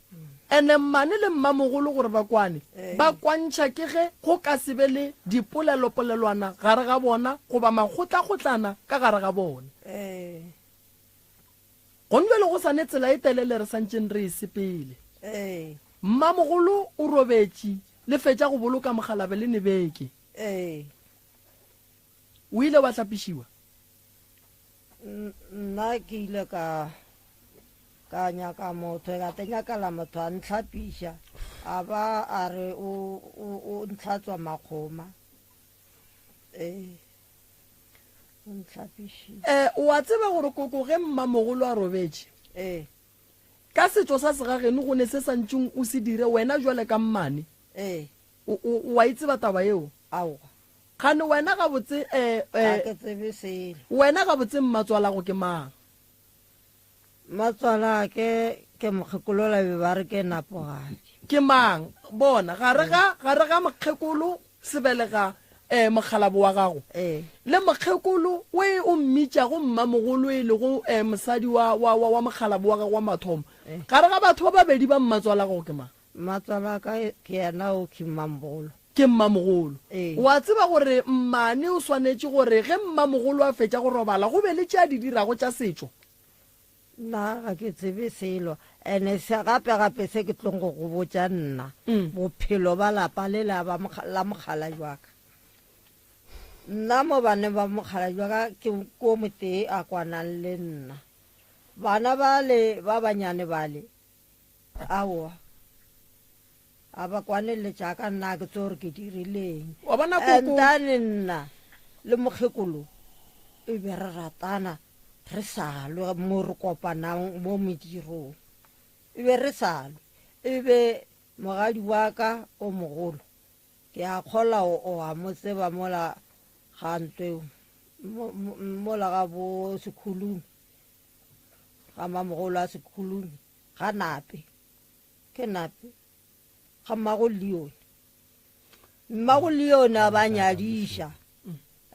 Ene mmane le mmamogolo gore ba kwane, ba kwantšha ke ge go ka se be le dipolelopolelwana gare ga bona goba makgotla-kgotlana ka gare ga bona. Ee. Gone bjale go sa ne tsela e telele re santšeng re e sepele. Ee. Mmamogolo o robetše, le fetša go boloka mokgalabje le ne beke. Ee. O ile wa hlapišiwa? Nna ke ile ka ka nyaka motho, ka te nyakela motho a ntlhapiša, a ba a re o, o, o ntlhatswa makgoma. Ee, o ntlhapišitše. Eh, o a tseba gore koko ge mmamogolo a robetše, Ee. ka setšo sa segageno go ne se sa ntšeng o se dire wena jwale ka mmane. Ee. O, o, o a e tseba taba yeo? Aowa. Kgane wena gabotse, eh, Ga eh. ke tsebe selo. Wena gabotse mmatswalago ke mang? Mmatswalake ke mokgekolo la be ba re ke Napogadi. Ke mang? Bona, gare ga, gare ga mokgekolo sebelega, eh, mokgalabo wa gago, Ee. le mokgekolo we o mmitšago mmamogolo e lego, eh, mosadi wa, wa, wa, wa mokgalabo wa gago wa mathomo, Ee. gare ga batho ba babedi ba mmatswalago ke mang? Mmatswalaka ke yena o ke mmamogolo. Ke mmamogolo. Ee. O a tseba gore mmane o swanetše gore ge mmamogolo a fetša go robala go be le tše a di dirago tša setšo? Nna ga ke tsebe selo. Ene se gape gape se ke tlong go go botša nna, bophelo ba lapa le la ba la mokgalabje wa ka. Nna mo baneng ba mokgalabje wa ka ke ko motee a kwanang le nna. Bana bale ba banyane bale Aowa, a ba kwane le tša ka, nna ke tsebe gore ke dirileng. Wa bona koko. Entane nna le mokgekolo e be re ratana re sa lwe mo re kopanang mo medirong, e be re sa lwe. E be mogadi wa ka o mogolo, ke a kgola o, o a mo tseba mola ga ntwe, mola ga bo Sekhulumi, ga mamogolo a Sekhulumi. Ga Nape. Ke Nape. Ga mmago Leone. Mmago Leone a ba nyadiša.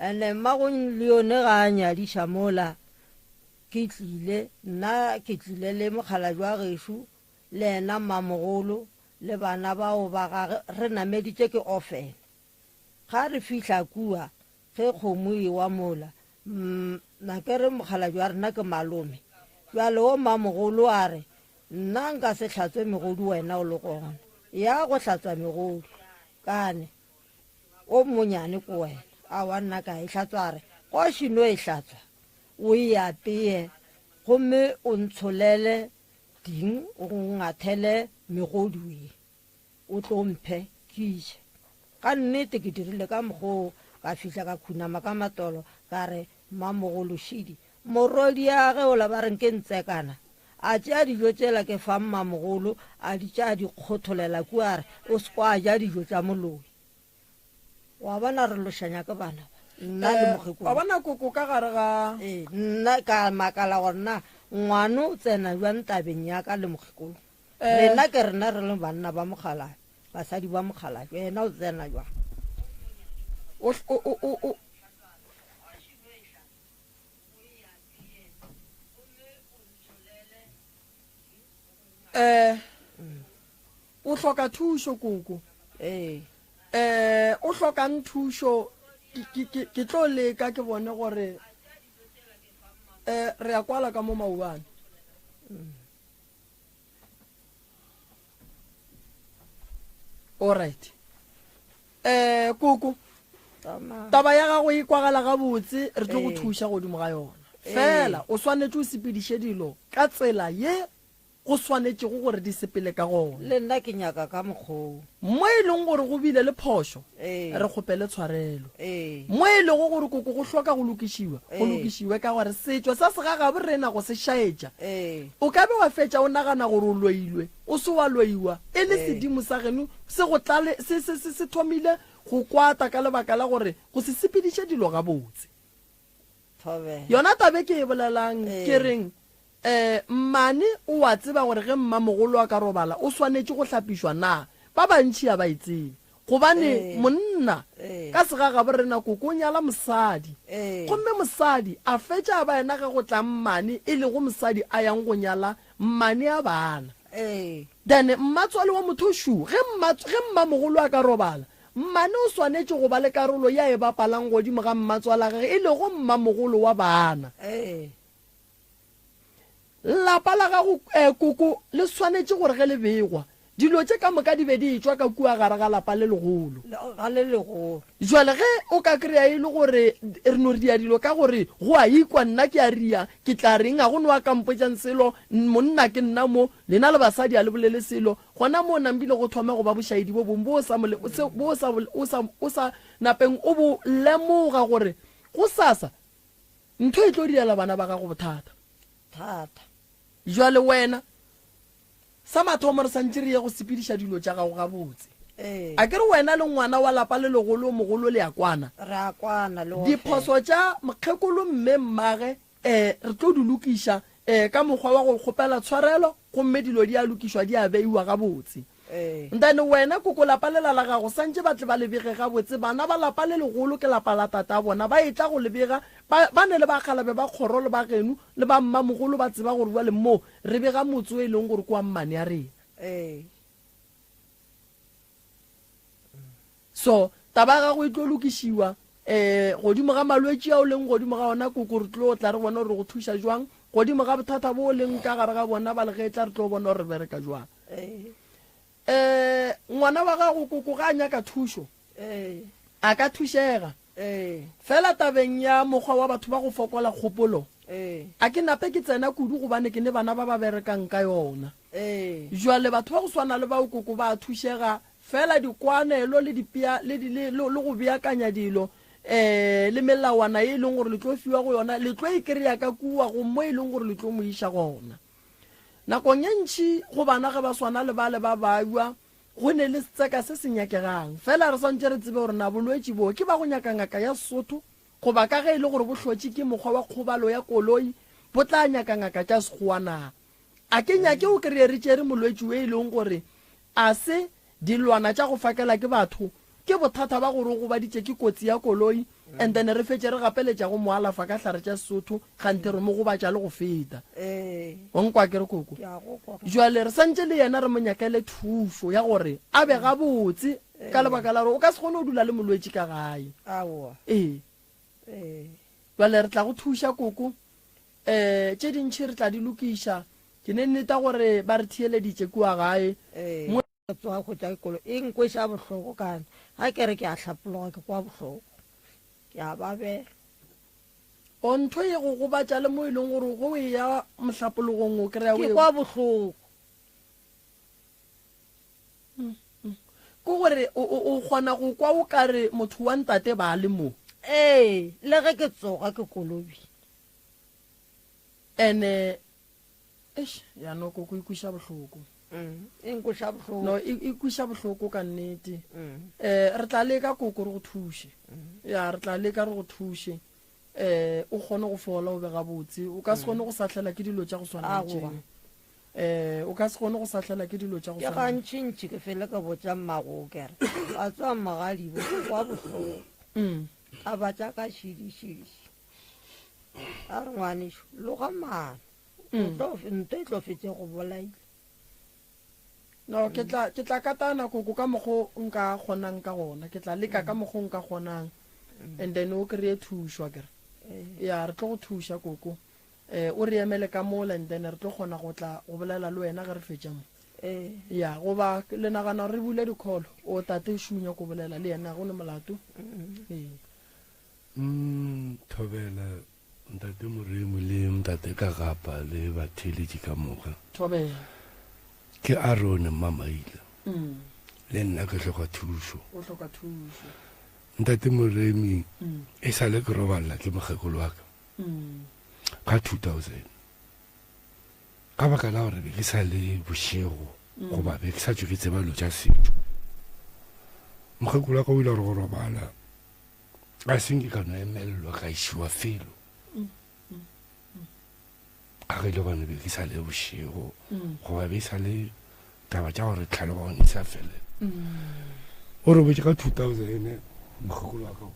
Ene mmago Leone ga a nyadiša mola ke tlile, nna ke tlile le mokgalabje wa gešo le yena mmamogolo. le bana bao ba gage re nameditše ke ofene. Ga re fihla kua, ge kgomo e wa mola, mm, ke re mokgalabje wa rena ke malome. Bjale wo mamogolo a re, Nna nka se hlatswe megodu wena o le gona. Ya go hlatswa megodu. Kane, o monyane ko wena. Aowa nna ka e hlatswa a re, Kgoši no e hlatswa, o e apeye gomme o ntsholele ding o ngathele megodu ye. O tlo mphe ke je. Ka nnete ke dirile ka mokgwa oo, ka fihla ka khunama ka matolo, ka re, Mmamogolo šidi, morwediage ola ba reng ke Ntsekana, a tšea dijo tšela ke fa mmamogolo, a di tšea a di kgotholela kua a re, O se kwa ja dijo tša moloi. Wa bona re lošanya ke bana ba, nna le Eh, mokgekolo. wa bona koko ka gare ga Ee, nna ka makala gore na ngwano o tsena bjang tabeng ya ka le mokgekolo. Eh. Rena ke rena re le banna ba mokgalabje, basadi ba mokgalabje, yena o tsena jwang? O, o, o, o, o. Eh, o hloka thušo koko. Ee. Eh, o hlokang thušo, ke, ke, ke, ke tlo leka ke bone gore eh re ya kwala ka mo maobane. Alright. Eh koko. Taba ya gago e kwagala gabotse, re tlo go thuša godimo ga yona. Fela o swanetše o sepediše dilo ka tsela ye go swanetšego gore di sepele ka gona. Le nna ke nyaka ka mokgwa wo. Mo e leng gore go bile le phošo, re kgopele tshwarelo. Mo e lego gore koko go hloka go lokišiwa, go lokišiwe ka gore setšo sa segagabo rena go se šaetša. O ka be wa fetša o nagana gore o loilwe, o se wa loiwa, e le sedimo sa geno se go tlale, se, se, se, se thomile go kwata ka lebaka la gore go se sepediše dilo gabotse. Yona taba e ke e bolelang, ke reng, um mmane o a tseba gore ge mmamogolo a ka robala o swanetše go hlapišwa na? Ba bantši ga ba e tsebe. Gobane monna ka segagabo rena koko o nyala mosadi, gomme mosadi a fetša a ba yena ge go tla mmane e lego mosadi a yang go nyala mmane a bana. Then mmatswale wa motho šu, ge mma, ge mmamogolo a ka robala, mmane o swanetše go ba le karolo ye a e bapalang godimo ga mmatswala gage e lego mmamogolo wa bana. Lapa la gago, eh, koko, le swanetše gore ge le begwa, dilo tše ka moka di be di etšwa ka kua gare ga lapa le legolo. Ga le legolo. Jwale ge o ka kry-a e le gore re no ria dilo ka gore go a ikwa, nna ke a ria, ke tla reng, ga go no a ka mpotšang selo, monna ke nna mo, lena le basadi ga le bolele selo, gona moo nambile go thome go ba bošaedi bo bongwe bo o sa, bo o sa, o sa, o sa napeng o bo lemoga gore gosasa Ntho e tlo direla bana ba gago bothata. Thata. Jwale wena, sa mathomo re santše re ye go sepediša dilo tša gago gabotse. Ee. A ke re wena le ngwana wa lapa le legolo mogolo le a kwana? Re a kwana le go Diphoso tša mokgekolo mme mmage eh re tlo di lokiša eh ka mokgwa wa go kgopela tshwarelo gomme dilo di a lokišwa di a beiwa gabotse. Then wena koko lapa lela la gago santše ba tle ba le bege gabotse bana ba lapa le legolo ke lapa la tata bona ba etla go le bega ba ba ne le bakgalabe ba kgoro le ba geno le ba mmamogolo ba tseba gore bjale mo re bega motse o e leng gore ke wa mmane ya rena. So taba ya gago e tlo lokišiwa um godimo ga malwetši a o leng godimo ga ona koko re tlo tla re bone gore re go thuša jwang godimo ga bothata bo o leng ka gare ga bona ba legetla re tlo bona gore re bereka jwang. Um ngwana wa gago koko ga a nyaka thušo a ka thušega. Fela tabeng ya mokgwa wa batho ba go fokola kgopolo a ke nape ke tsena kudu gobane ke ne bana ba ba berekang ka yona. Jwale batho ba go swana le bao koko ba a thušega fela dikwanelo le dipea le, le, le, le go beakanya dilo um le melawana ye e leng gore le tlo fiwa go yona le tlo e kry-a ka kua go mo e leng gore le tlo mo iša gona. Nakong ye ntši go bana ge ba swana le bale ba babja, go ne le setseka se se nyakegang. Fela re swantše re tsebe gore na bolwetši bo ke ba go nyaka ngaka ya Sesotho goba ka ge e le gore bo hlotše ke mokgwa wa kgobalo ya koloi bo tla nyaka ngaka tša Sekgowa na. A ke nyake o kreye re tšere molwetši o e leng gore a se dilwana tša go fakela ke batho, ke bothata ba gore o gobaditše ke kotsi ya koloi. And then re fetše re gapeletša go mo alafa ka hlare tša Sesotho, kganthe re mo gobatša le go feta. O nkwa ke re koko? Jwale re santše le yena re mo nyakele thušo ya gore a be gabotse ka lebaka la gore o ka se kgone go dula le molwetši ka gae. Ee. Jwale re tla go thuša koko. Um tše dintši re tla di lokiša. Ke ne nneta gore ba re theeleditše kua gae. Mo. Ke tsoga go tša kolo e nkweša bohloko ka ga ke re ke a hlapologa ke kwa bohloko ke a babela. O ntho e go gobatša le mo e leng gore ge o eya mohlapologong o kry-a o Ke kwa bohloko. Ke gore o, o, o kgona go kwa o ka re motho wa ntate ba le mo. Ee, le ge ke tsoga ke kolobile. Ene Eish, ya no koko e kweša bohloko. Mm, e nkweša bohloko. No, e, e kweša bohloko ka nnete. Mm. Eh, re tla leka koko re go thuše. Mm. Ya, re tla leka re go thuše. Eh, o kgone go fola o be gabotse. O ka se kgone go sahlela ke dilo tša go swana le tše. Eh, o ka se kgone go sahlela ke dilo tša go swana. Ke gantšintši ke fele ka botša mmago kere. Ba tswa magadibo kwa bohloko. Mm. A ba tša ka šidi šidi. A re ngwanešu, loga maano. O tlo, nto e tlo fetše go bolaile. No, ke tla, ke tla katana koko ka mokgo nka kgonang ka gona. Ke tla leka ka mokgo nka kgonang. And then o kry-e thušo akere. Ya, re tlo go thuša koko. Eh, o re emele ka mola and then re tlo kgona go tla go bolela le wena ge re fetša mo. Ya, goba le nagana gore re bule di-call? O tate o šunya ko bolela le yena, ga go ne molato. Ee. Mm, thobela ntate Moremi le ntate Kagapa le batheeletši ka moka. Thobela. Ke Arone Mmamaila. Mm. Le nna ke hloka thušo. O hloka thušo. Ntate Moremi mm. e sale ke roballa ke mokgekolo wa ka. Mm. Ka 2000. Ka baka la gore be ke sa le bošego mm. goba be ke sa tšwe ke tseba dilo tša setšo. Mokgekolo wa ka o ile gore go robala a se nke ka no emelelwa ka išiwa felo ka ge e le gone be ke sa le bošego goba be e sa le taba tša gore tlhaloganyo e sa felela o robetše ka 2000 mokgekolo wa ka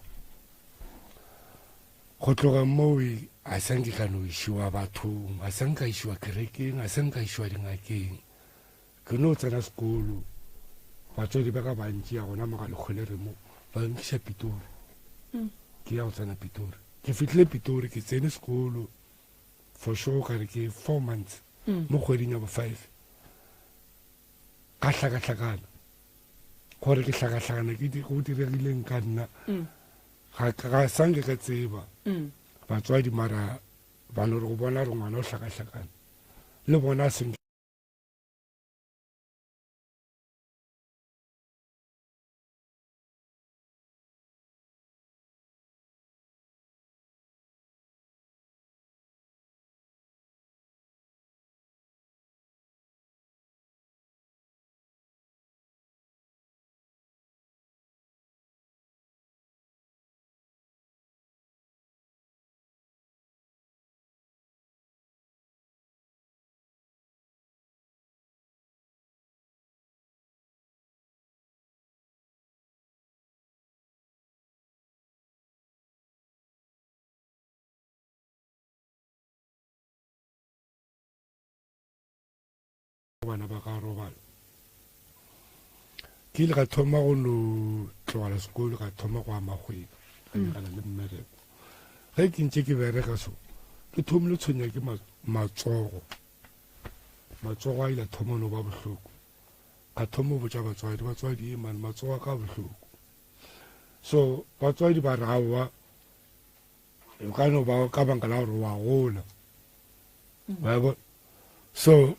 go tloga moo a sa nke ka no išiwa bathong a sa nka išiwa kerekeng a sa nka išiwa dingakeng Ke no tsena sekolo, batswadi ba ka ba ntšea gona mo ga Lekgwelere mo, ba nkiša Pitori. Ke ya go tsena Pitori. Ke fihlile Pitori, ke tsene sekolo for sure ka re ke four months mo kgweding ya bo five. Ka hlakahlakana. Gore ke hlakahlakana ke go diregileng ka nna. Ga ga sanke ka tseba. Batswadi mara ba no re go bona gore ngwana o hlakahlakana. Le bona senke bana ba ka robala ke ile ka thoma go no tlogela sekolo ka thoma go ama kgwebo ka nyakana le mmereko ge ke ntše ke bereka so ke thomile tshwenya ke matsogo Matsogo a ile a thoma no ba bohloko. Ka thoma go botša batswadi, batswadi e man, matsogo a ka bohloko. So batswadi ba re aowa, e ka no ba ka banka la gore wa gola. Wa bona? So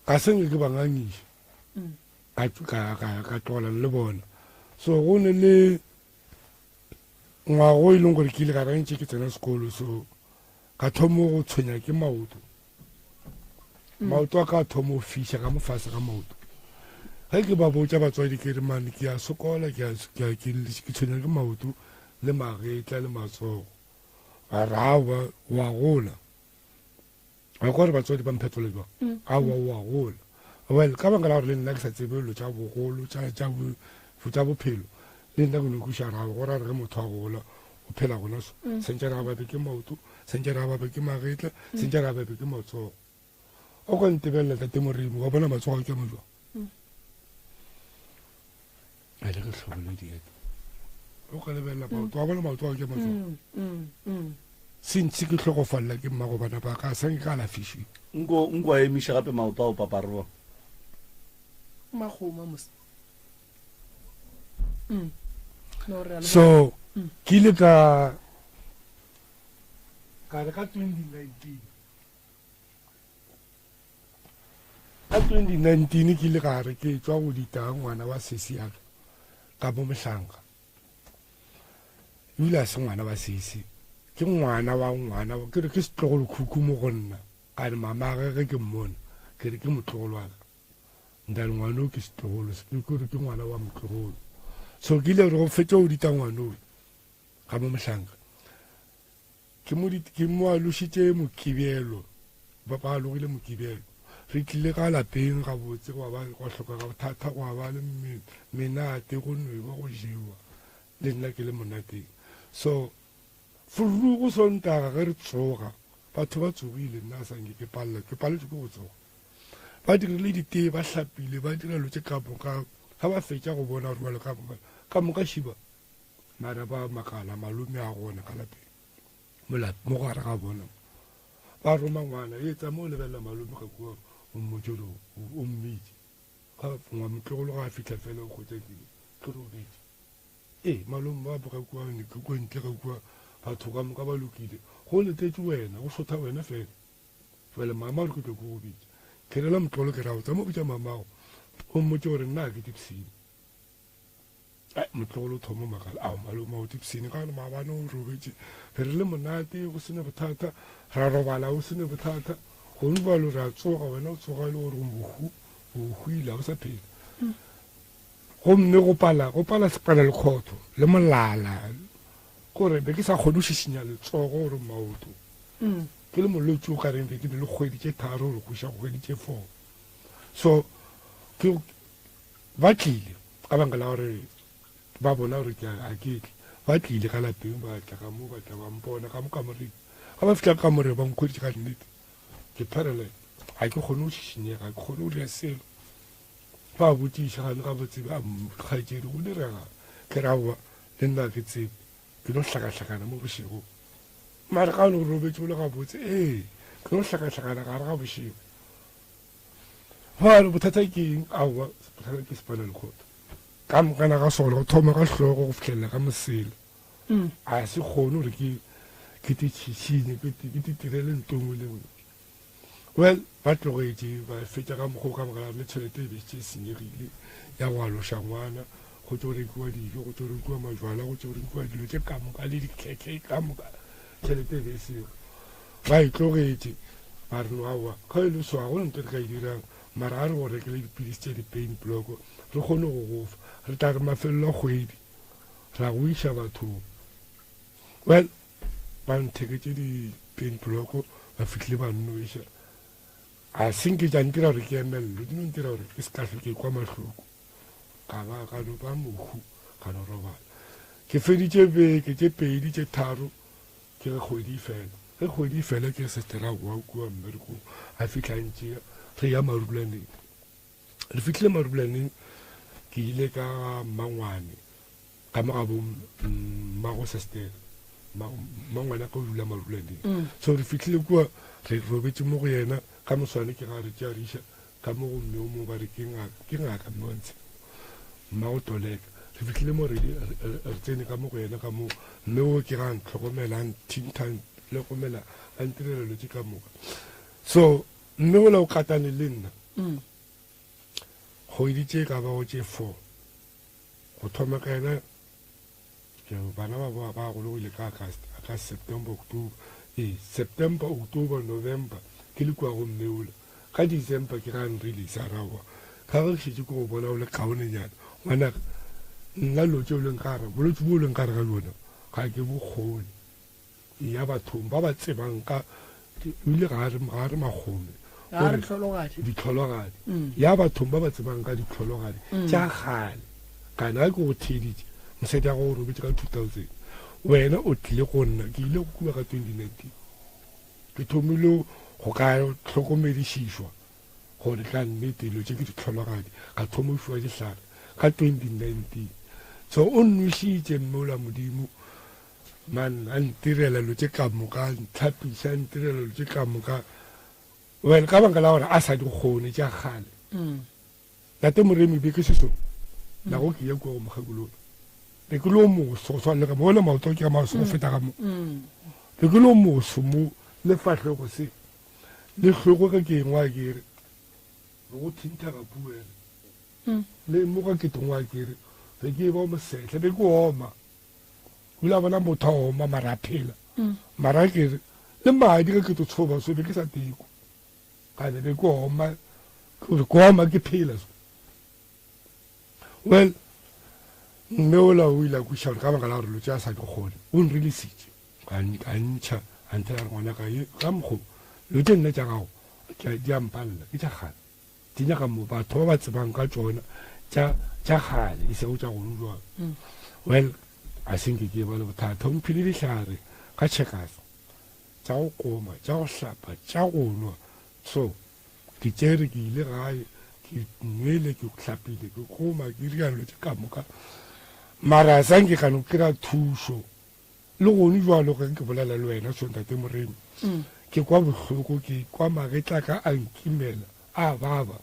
ga se nke ke ba ngangiša. Ka ka ka ka tlogela le bona. So go ne le ngwago e leng gore ke ile ka re ntše ke tsena sekolo so ka thoma go tshwenya ke maoto mm. maoto a ka thoma go fiša ka mofase ga maoto ge ke ba botša batswadi ke re mane ke a sokola ke tshwenya ke maoto le magetla le matsogo ba re aowa wa gola ba kwa gore batswadi ba mphetola jwang mm. aowa wa gola well ka baka la gore le nna ke sa tsebe dilo tša bogolo tša bophelo le nna ke no kweša rago go ra re ge motho a gola. o phela gona so mm. sentše re a babe ke maoto sentše re a babe ke magetla mm. sentše re a babe ke matsogo o ka ntebelela tate morimo wa bona matsogo a ke mojwa mm. a le re tlhobole dieta o ka lebelela maoto wa bona maoto a ke matsogo sentšhi ke hlokofalela ke mmago bana ba ka sa nke ka alafišiwa nko nko a emiša gape maoto ao papa re bona makgoma mos mm. no, re a leboga. So ke ile ka ka re ka 2019 ka 2019 ke ile ka re ke tšwa go dita ngwana wa sesi ya ka ka bo mohlanka ebile a se ngwana wa sesi ke ngwana wa ngwana ke re ke setlogolo khukhu mo go nna ka re mamage ge ke mmona ke re ke motlogolo wa ka Ntate ngwana o ke setlogolo ke kore ke ngwana wa motlogolo so ke ile gore go fetša go dita ngwana o ga mo mohlanka ke mo ke mo alošitše mokibelo ba ba alogile mokibelo re tlile ka lapeng gabotse gwa ba gwa hloka ga bothata gwa ba le menate go nwewa go jewa le nna ke le monateng so Forogo Sontaga ge re tsoga batho ba tsogile nna a sanke ke palela ke paletšwe ke go tsoga ba dirile ditee ba hlapile ba dira lo tše ka moka ga ba fetša go bona gore bjalo ka moka ka moka šiba mara ba makala malome a gona ka lapeng mo gare ga bona ba roma ngwana e tsa mo lebelela malome ga kua o mmotse gore o mmitse ga motlogolo ga a fitlha fela o kgotsa ke ke robetse Ee, malome ba boga kua kua ntle ka kua, batho ka moka ba lokile. Go letetše wena, go šotha wena fela. Jwale mama o re ke tlo ke go bitša. Ke rela motlolo ke ra o tsama bitša mamago, o mmotše gore nna ga ke tipsine. Ai, motlogolo o thoma makala, ao malome o tipsine ka gore maabane o robetše re re le monate go sene bothata, ra robala o sene bothata. Gone bjalo re a tsoga, wena o tsoga e le gore o mohu, o hwile, ga o sa phela. Gomme go pala, go pala sepalelekgotho le molala, gore be ke sa kgone go šišinya letsogo gore maoto. Mm. Ke le molwetši o ka reng be ke ne le kgwedi tše tharo gore go iša kgwedi tše four. So ke ba tlile ka baka la gore ba bona gore ke a ke tle. Ba tlile ka lapeng ba tla ka mo ba tla ba mpona ka mo kamoreng. Ga ba fihla ka kamoreng ba nkhweditše ka nnete. Ke paralyzed. Ga ke kgone go šišinyega, ga ke kgone go dira selo. Ba botšiša gane gabotse ba kgaetšedi go direga ke ra aowa le nna ke tsebe ke no hlakahlakana mo bošego mare ga o ne o robetše o le gabotse ee ke no hlakahlakana gare ga bošego ba re bothata ke eng aowa bothata ke spinal cord ka mokana ga sona go thoma ka hlogo go fihlelela ka mosela mm. a se kgone gore ke ke te tšhišinye ke te tirele nto nngwe le nngwe Well, ba tlogetše ba fetša ka mokgwa o ka baka la le tšhelete e be šetše e senyegile ya go aloša ngwana, go tšo rekiwa dijo, go tšo rekiwa majwala, go tšo rekiwa dilo tše ka moka le dikhekhe ka moka, tšhelete e be e sego. Ba e tlogetše ba re no aowa, ga e le so ga go na ntho e re ka e dirang, mara a re go rekele dipilisi tše di-pain block re kgone go go fa, re tla re mafelelo a kgwedi ra go iša bathong. Well, ba ntheketše di-pain block ba fihlile ba nnoša a se nke tša ntira gore ke emelele di no ntira gore ke se ka hlwe ke kwa mahloko ka ba ka no ba mohu ka no robala ke feditše beke tše pedi tše tharo ke ge kgwedi e fela ge kgwedi e fela ke setera wa kua mmerekong a fitlha ntšea re ya marulaneng re fitlhile marulaneng ke ile ka mmangwane ka mo ga bo mmago sestela mmangwana ka o dula marulaneng mm. so re fitlhile kua re robetse mo go yena ka moswane ke ga re tšea re iša ka mo go mme o mongwe ba re ke ngaka ke ngaka mme wa ntshe mmago toleka re fitlhile mo re tsene ka mo go yena ka mo mme o ke ga ntlhokomela a nthintha lekomela a ntirela dilo tse ka moka so mme ola o katane le nna mm. kgwedi tše ka bago tše four Go thoma ka yena bana ba ba ba gologile ka August, August, September, October, ee, September, October, November ke le kua go mme ola. Ka December ke ga nrelease a rawa. Ka ge ke šetše ke go bona o le kaonenyana, ngwanaka, nna lo tše o leng ka gare, bolwetši bo o leng ka gare ga bjona ga ke bo kgone. Eya bathong ba ba tsebang ka ebile ga re ga re magome Ga re tlhologadi. ditlhologadi mm. ya bathong ba ba tsebang ka ditlhologadi mm. tša kgale kana ga ke go theeditše mosadi ya go robetše ka 2000 Wena o tlile go nna, ke ile go kua ka 2019. Ke thomile go ka hlokomedišišwa gore ka nnete dilo tše ke ditlhologadi, ka thoma go fiwa dihlare ka 2019. So o nnwešitše mme ola Modimo, man, a ntirela dilo tše ka moka, a ntlhapiša, a ntirela dilo tše ka moka. Well, ka baka la gore a sa di kgone tša kgale. Tate Moremi be ke seso nago ke ya kua go mokgekolola. Be ke lo moso go swana le ka mo le maoto ke maso go feta ka mo. Be ke lo moso mo le fahlego se le hlogo ge ke engwa ke re be go thintha ka puele. Le mo ga ke tongwa ke re be ke ba mosehle be ke oma. O ile a bona motho a oma mara a phela. Mara ke re le madi ge ke tlo tshoba so be ke sa teko. Ka be ke oma, ke oma ke phela so. Well, mme ola o ile a kweša gore ka baka la gore lo tše a sa di kgone, o nreleasitše, a ntšha, a nthela re ngwana ka ye, ka mokgo, lo tše nna tša gago, di a mpalela, ke tša kgale. Di nyaka mo batho ba ba tsebang ka tšona, tša, tša kgale, e sego tša gona jwale. Well, a se nke ke ba le bothata, o mphile dihlare ka Checkers. tša go koma, tša go hlapa, tša go nwa. So, ke tšere, ke ile gae, ke nwele, ke hlapile, ke koma, ke dira dilo tše ka moka. Mara sa nke ka no kry-a thušo. Le gone jwalo ge ke bolela le wena so ntate Moremi, ke kwa bohloko, ke kwa magetla a ka a nkimela, a baba,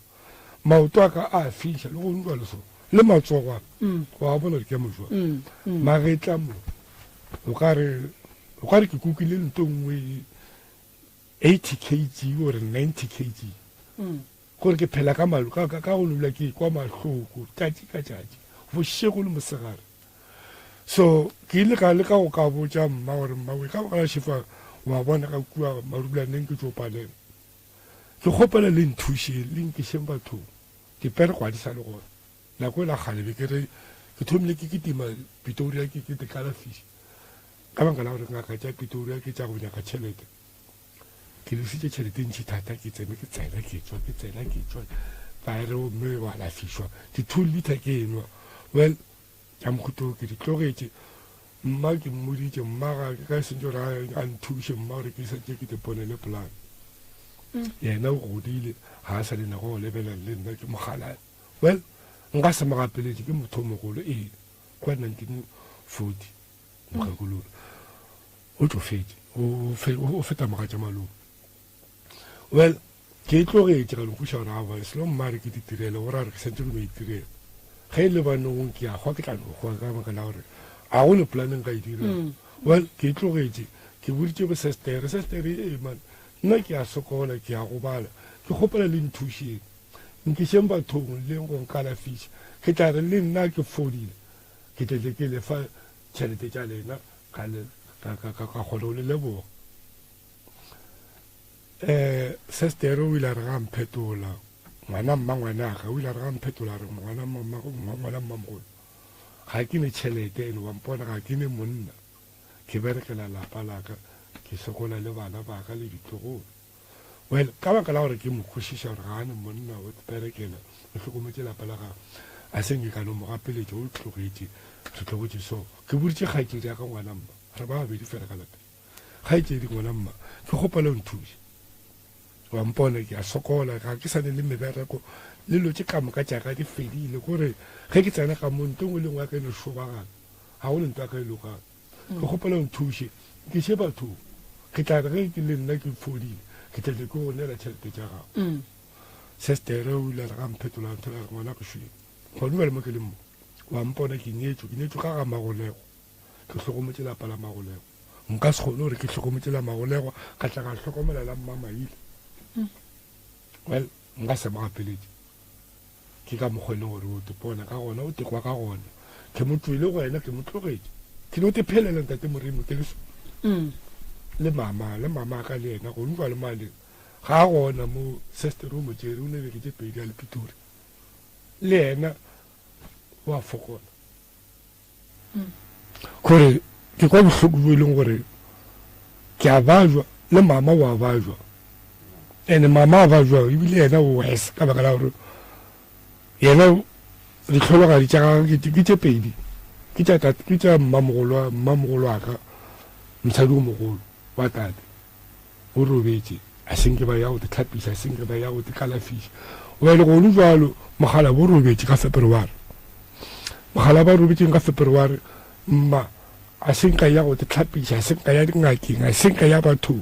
maoto a ka a fiša, le gone jwalo so, le matsogo a ka, wa bona gore ke a mo jwang, magetla mo, o ka re O ka re ke kukile nto nngwe 80 kg or 90 kg. Gore ke phela ka malo ka ka go lula ke kwa mahloko tšatši ka tšatši, bošego le mosegare. So ke ile ka leka go ka botša mma gore mma we ka baka la šefa wa bona ka kua marulaneng ke tšo palela. Ke kgopela le nthušeng le nkišeng bathong. Dipere gwa di sa le gona. Nako e la kgale be ke re ke thomile ke kitima Pretoria ke ke kalafiša ka baka la gore ngaka tša Pretoria ke tša go nyaka tšhelete. Ke lesitše tšhelete ntši thata ke tsene ke tsena ke tswa ke tsena ke tswa ba re mme wa alafišwa di-two liter ke enwa. Well tša mohuta ke di tlogetše mma ke mmoditše mma ga ke ka sentse gore a nthuše mma gore ke santse ke te ponele plan. Yena o godile ga a sa le nako go lebelela le nna ke mogalane. Well, nka se mo gapeletše, ke motho o mogolo, ee, kwa 1940, mokgekolola. O tšofetše, o feta mogatša malome. Well, ke e tlogetše ka no kweša gore aowa, selo mma re ke di tirele, go ra gore ke santse ke no itirela. Ge e le banong ke a hwa, ke tla no hwa ka baka la gore ga go ne plan nka e dirang. Well, ke e tlogetše, ke boditše bo sestere, sestere ee man, nna ke a sokola, ke a gobala, ke kgopela le nthušeng. Nkišeng bathong le go nkalafiša. Ke tla re le nna ke fodile, ke tle tle ke le fa tšhelete tša lena, ka le, ka, ka, ka, ka kgona go le leboga. Um sestere o ile a re ga mphetola, ngwana mma ngwanaka o ile a re ga mphetola, a re ngwana mma, mma, ngwana mmamogolo, ga ke ne tšhelete ene wa mpona ga ke ne monna, ke berekela lapa la ka, ke sokola le bana ba ka le ditlogolo. Well, ka baka la gore ke mo kwešiša gore ga a ne monna o berekela, o hlokometše lapa la gagwe, a se nke ka no mo gapeletša, o tlogetše, re tlogetše. So, ke boditše kgaetšedi ya ka ngwana mma, re ba babedi fela ka lapeng. Kgaetšedi ngwana mma, ke kgopela o nthuše. Wa mpona ke a sokola, ga ke sa ne le mebereko, le lo tše ka moka tša ka di fedile, kore ge ke tsena ka mo nto nngwe le nngwe ya ka e no šobagana, ga go le nto ya ka e lokang. Ke kgopela o nthuše, nkiše bathong. Ke tla re ge ke le nna ke fodile, ke tla tle ke go neela tšhelete tša gago. Sestere o ile a re ga mphetola, a nthela a re, Ngwana ke šwele. Gona bjale mo ke leng mo, wa mpona ke nyetšwe, ke nyetšwe ka ga Magolego. Ke hlokometše lapa la Magolego. Nka se kgone gore ke hlokometše la Magolego, ka tla ka hlokomela la Mmamaile. Well, nka se mo gapeletše. Ke ka mokgwa e leng gore o tepona ka gona, o tekwa ka gona. Ke mo tšwele go yena, ke mo tlogetše. Ke no tephelela Ntate Morimo, ke le so. Le mama, le mama ka le yena, go utlwa le male. Ga a gona mo sister o mo tšere, o ne beke tše pedi a le Pitori. Le yena o a fokola. Gore ke kwa bohloko bo e leng gore ke a bajwa le mama o a bajwa. Ene mama a bajwa ebile yena o worse ka baka la gore yena ditlhologadi tša gagwe ke tše pedi. Ke tša tate, ke tša mmamogolo, mmamogolo wa ka, mosadi o mogolo wa tate. O robetše, a se nke ba ya go te hlapisa, a se nke ba ya go te kalafiša. Bjale gone jwalo, mogala bo robetše ka Feberware. Mogala ba robetšeng ka Feberware, mma, a se nka ya go te hlapisa, a se nka ya dingakeng, a se nka ya bathong.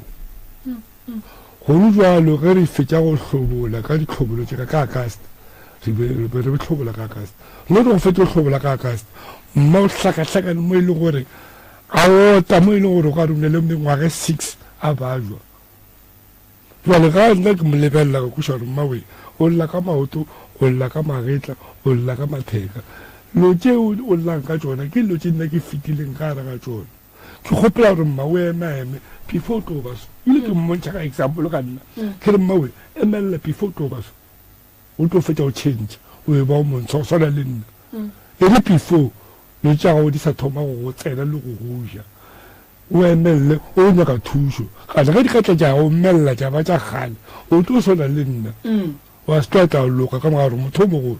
Gone jwalo ge re fetša go hlobola ka ditlhobolo tše ka ka August, re be re be re hlobola ka August. Mo re go fetša go hlobola ka August, mma o hlakahlakane mo e leng gore a ota mo e leng gore o ka re o ne le mengwaga e 6 a bajwa. Jwale ga nna ke mo lebelela ka kweša gore mma we o lla ka maoto, o lla ka magetla, o lla ka matheka. Dilo tše o llang ka tšona ke dilo tše nna ke fetileng ka gare ga tšona. Ke kgopela gore mma o emaeme before o tlo ba so. Ebile ke mmontšha ka example ka nna. Ke re mma we emelela before o tlo ba so. O tlo fetša o change o e ba o montsho go swana le nna. E re before dilo tša gago di sa thoma go go tsena le go go ja, o emelele o nyaka thušo. Kana ge di ka tla tša go melela tša ba tša kgale, o tlo swana le nna. Wa se tlo tla loka ka morago gore motho o mogolo,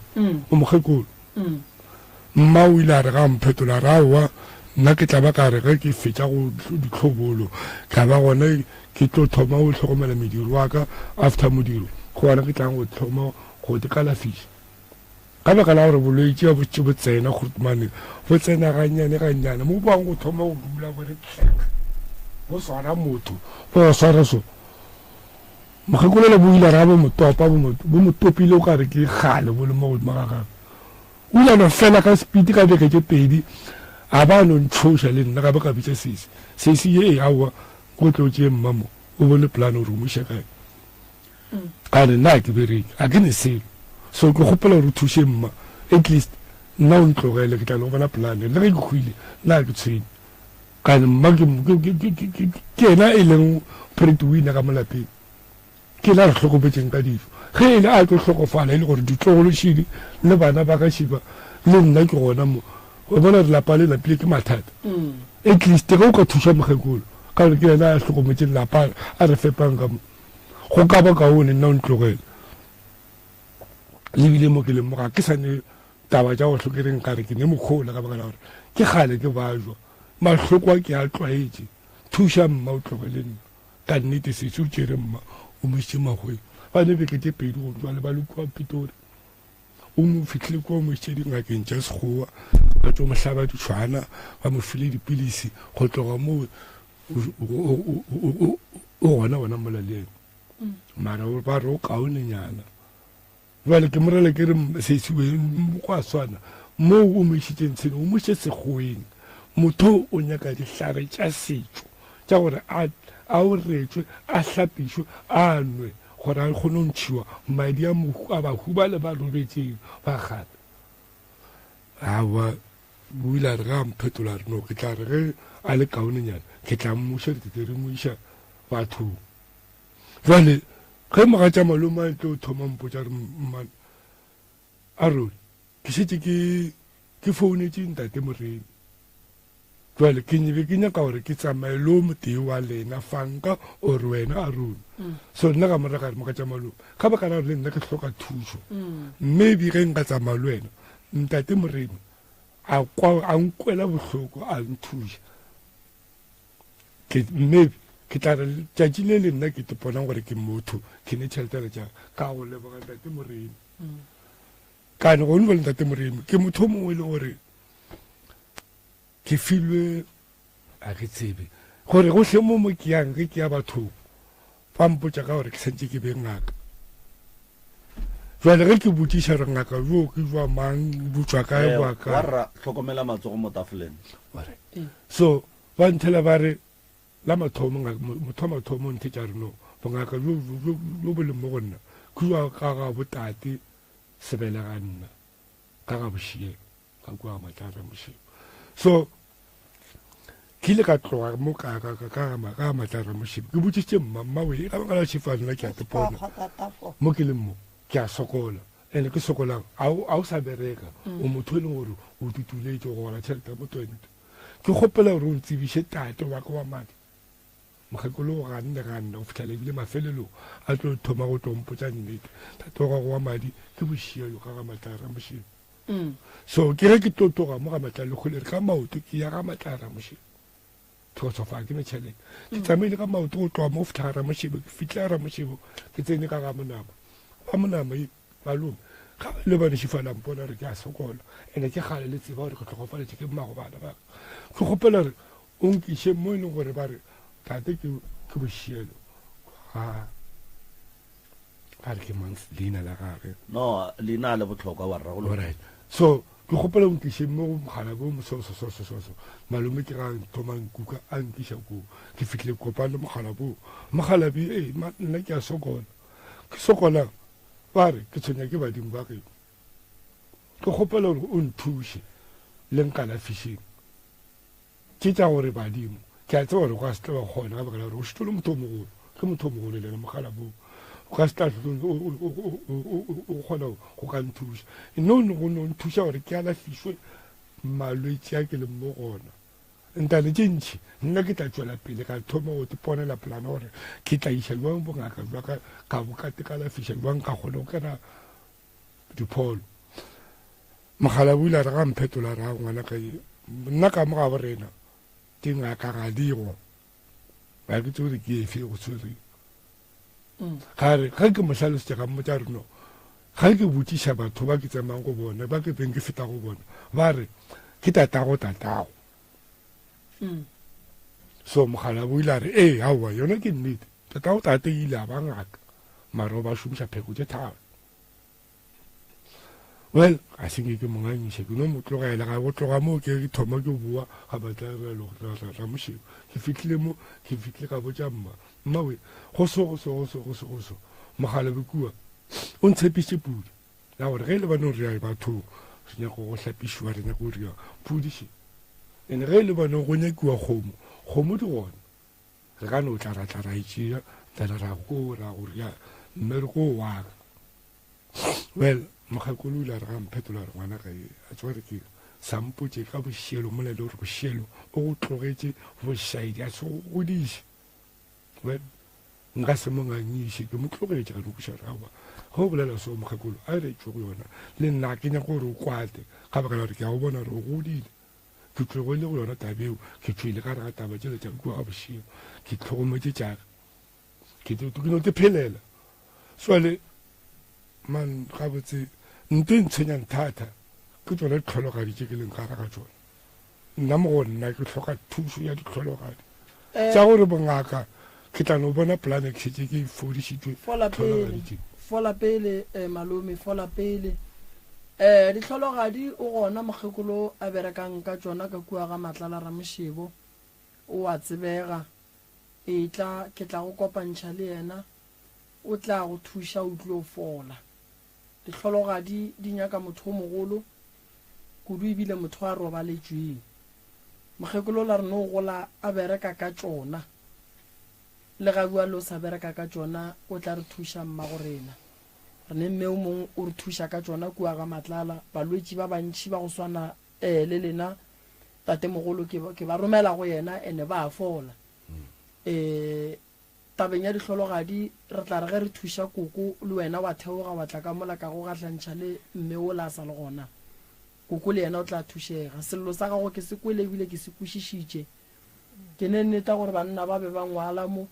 o mokgekolo. Mma o ile a re ga a mphetola a re, Aowa, nna ke tla ba ka re ge ke fetša go ditlhobolo, tla ba gona ke tlo thoma go hlokomela mediro wa ka, after modiro ke gona ke tlang go thoma go di kalafiša. Ka baka la gore bolwetši ga bo tše bo tsena grootman, bo tsena gannyane gannyane, mo bang go thoma go dula bo re tlek, bo swara motho, bo go swara so. Mokgekolo bo ile ra bo mo topa, bo mo, bo mo topile o ka re ke kgale bo le mo godimo ga gagwe. O ile a no fela ka sepiti ka beke tše pedi, a ba a no ntšhoša le nna, ka ba ka bitša sesi. Sesi ye, ee, aowa, o tle o tšee mma mo, o bone plan gore o mo iša kae. Ka re, nna ga ke bereke, ga ke ne selo. So ke kgopela gore o thuše mma, at least nna o ntlogele, ke tla no bona plan. Le ge ke hwile, nna ga ke tshwenye. Ka re, mma ke, ke, ke, ke, ke, ke yena e leng breadwinner ka mo lapeng. Ke yena a re hlokometšeng ka dijo. Ge e le a tlo hlokofala e le gore ditlogolo šidi le bana ba ka šiba le nna ke gona mo. Wa bona gore lapa le lapile ke mathata. At least ge o ka thuša mokgekolo ka gore ke yena a hlokometšeng lapa a re fepang ka mo, go ka ba kaone nna o ntlogele. Le bile mo ke leng mo ga ke sa ne taba tša go hlokereng ka re ke ne mokgola ka baka la gore ke kgale ke bajwa. Mahloko a ke a tlwaetše. Thuša mma o tlogele nna. Ka nnete sesi o tšere mma o mo išitše Makgoweng. Ba ne beke tše pedi go jwale ba le kua Pitori. O mo fihlile kua o mo išitše dingakeng tša Sekgowa ba tšo mo hlaba ditšhwana ba mo file dipilisi go tloga moo o gona gona mola le yena. Mara ba re o kaonenyana. Bjale ke mo rela ke re sesi we go a swana moo o mo išitšeng tshene o mo iše sekgoweng motho o nyaka dihlare tša setšo tša gore a a oretšwe a hlapišwe a nwe gore a kgone go ntšhiwa madi a mohu a bahu ba le ba robetšeng ba kgale. Aowa o ile a re ge a mphetola a re no ke tla re ge a le kaonenyana ke tla mmuša ke tle re mo iša bathong. Jwale ge mogatša malome a tlo thoma mpotša re mmane a re ke šetše ke ke founetše ntate Moremi jwale ke be ke nyaka gore ke tsamaye le o motee wa lena fanka or wena a rona mm. so nna ka mora ka re mogatša malome ka baka la gore le nna ke hloka thušo mm. maybe ge nka tsamaya le wena ntate Moremi a kwa a nkwela bohloko a nthuša Ke, mme ke tla re tšatši le le nna ke te bonang gore ke motho, ke ne tšhelete le tša ka go leboga ntate Moremi. Ka ne gone le ntate Moremi, ke motho o mongwe e le gore ke filwe a ke tsebe gore gohle mo mo ke yang ge ke ya bathong ba mpotša ka gore ke santše ke be ngaka. Jwale ge ke botšiša re ngaka jo ke jwa mang bo tšwa kae Eh, bo a kae. wa rra hlokomela matsogo mo tafoleng. So ba nthela ba re la mathomo motho wa mathomo o nthetša re no bongaka jo jo bo leng mo go nna ke jwa ka ga botate sebelega nna ka ga bošieng ka kua matlare mošego so ke ile ka tloga mo ka ka ka ka ka matlare mošego ke botsitse mma mma we ka baka la tšhifa nna ke a tepona mo ke leng mo ke a sokola ene ke sokolang a o sa bereka o motho e leng gore o tutuletše go gola tšhelete ya motwente Ke kgopela gore o ntsebiše tate wa ka wa madi. Mokgekolo o ganne ganne go fihla lebile mafelelong a tlo thoma go tlo mpotša nnete. Tate wa gago wa madi ke bošia yo ka ga Matlare a Mošego. So ke ge ke tlo tloga mo ga Matlala lekgole re ka maoto ke ya ga Matlala Ramošebo. Because of ga ke ne tšhelete. Ke tsamaile ka maoto go tloga mo go fihla ga Ramošebo, ke fihle ga Ramošebo ke tsene ka ga Monama. Ba Monama e malome ga ba ile ba nešifala mpona re ke a sokola ene ke kgale le tseba gore ke tlhokofaletše ke mmago bana ba ka. Ke kgopela gore o nkiše mo e leng gore ba re tate ke ke bošielo ga ba re ke mang leina la gage. No, leina le bohlokwa wa rra go Alright. So ke kgopela o nkiše mo go mogala bo so so so so so so. Malome ke ga thoma nkuka a nkiša koo. Ke fihlile kopane le mogala bo. Mogala bi eh ma nna ke a sokola. Ke sokola ba re ke tshwenya ke badimo ba geno. Ke kgopela gore o nthuše le nkalafišeng. Ke tša gore badimo, ke a tseba gore o ka se tle wa kgona ka baka la gore o šetše o le motho o mogolo. Ke motho o mogolo le yena mogala boo. O ka se tla o kgona go ka nthuša. No go no nthuša gore ke alafišwe malwetši a ke leng mo gona. Ntane tše ntši, nna ke tla tšwela pele ka thoma go iponela polane gore ke tla iša bjang bongaka bja ka ka bo ka kalafiša bjang ka kgona go kena dipholo. Mokgalabje o ile a re ga a mphetola a re, Ao ngwanaka, nna ka mo gabo rena dingaka ga di go. Ga ke tsebe gore ke efe e go tshwereng. Ga re ge ke mo hlalosetša ka mmotša re no ge ke botšiša batho ba ke tsamayang go bona ba ke beng ke feta go bona ba re ke tatago tatago. So mokgalabje o ile a re ee aowa yona ke nnete tatago tate ile a ba ngaka mara o ba šomiša pheko tše tharo. Well, ga se nke ke mo ngangiše, ke no mo tlogela. Ga go tloga moo ke ke thoma ke boa ga batla Ramošebo. Ke fihlile mo, ke fihlile ka botša mma, mma we, go so go so go so go so go so. Mogalabe kua o ntshepišitše pudi ya gore ge e le bane re ya bathong re nyaka go hlapišiwa, re nyaka go dira pudi še. Ene ge e le bane go nyakiwa kgomo, kgomo di gona. Re ka no tla ra tla ra e tšea, then ra go ra go ria mmereko wa ka. Well, mokgekolo o ile a re ga mphetola gore ngwana ka e a tswa re ke sampotše ka bošelo mola e le gore bošelo o go tlogetše bošaedi a se go godiše. Well, nka se mo ngangiše ke mo tlogetše ka no kweša gore aowa ge o bolela so mokgekolo a re tšwe go yona le nna ke nyaka gore o kwate ka baka la gore ke a go bona gore o godile. Ke tlogile go yona taba eo, ke tšwele ka gare ga taba tšela tša kua ga bošego, ke hlokometše tša ka, ke ke no phelela. Jwale man gabotse nto e ntshwenyang thata ke tsona ditlhologadi tše ke leng gare ga tsona. Nna mo go nna ke hloka thušo ya ditlhologadi eh. tša gore bongaka ke tla no bona polane ke šetše ke fodišitšwe Fola pele, tlhologadi tše. fola pele eh, malome, fola pele. Eh, dihlologadi o gona mokgekolo a berekang ka tšona ka kua ga Matlala Ramošebo. O a tsebega. Etla, ke tla go kopantšha le yena. O tla go thuša o tlo fola. Dihlologadi di nyaka motho o mogolo kudu ebile motho a robaletšweng. Mokgekolo la re no gola a bereka ka tšona. Le ga bjale o sa bereka ka tšona, o tla re thuša mmagorena. Re ne mme o mongwe o re thuša ka tšona kua ga Matlala. Balwetši ba bantši ba go swana eh, le lena tatemogolo ke, ke ba romela go yena ene ba a fola. Eh, tabeng ya dihlologadi re tla re ge re thuša koko le wena wa theoga wa tla ka mola ka go gahlantšha le mme ola a sa le gona. Koko le yena o tla thušega. Sello sa gago ke se kwele ebile ke se kwešišitše. Ke ne nneta gore banna ba be ba ngwala mo.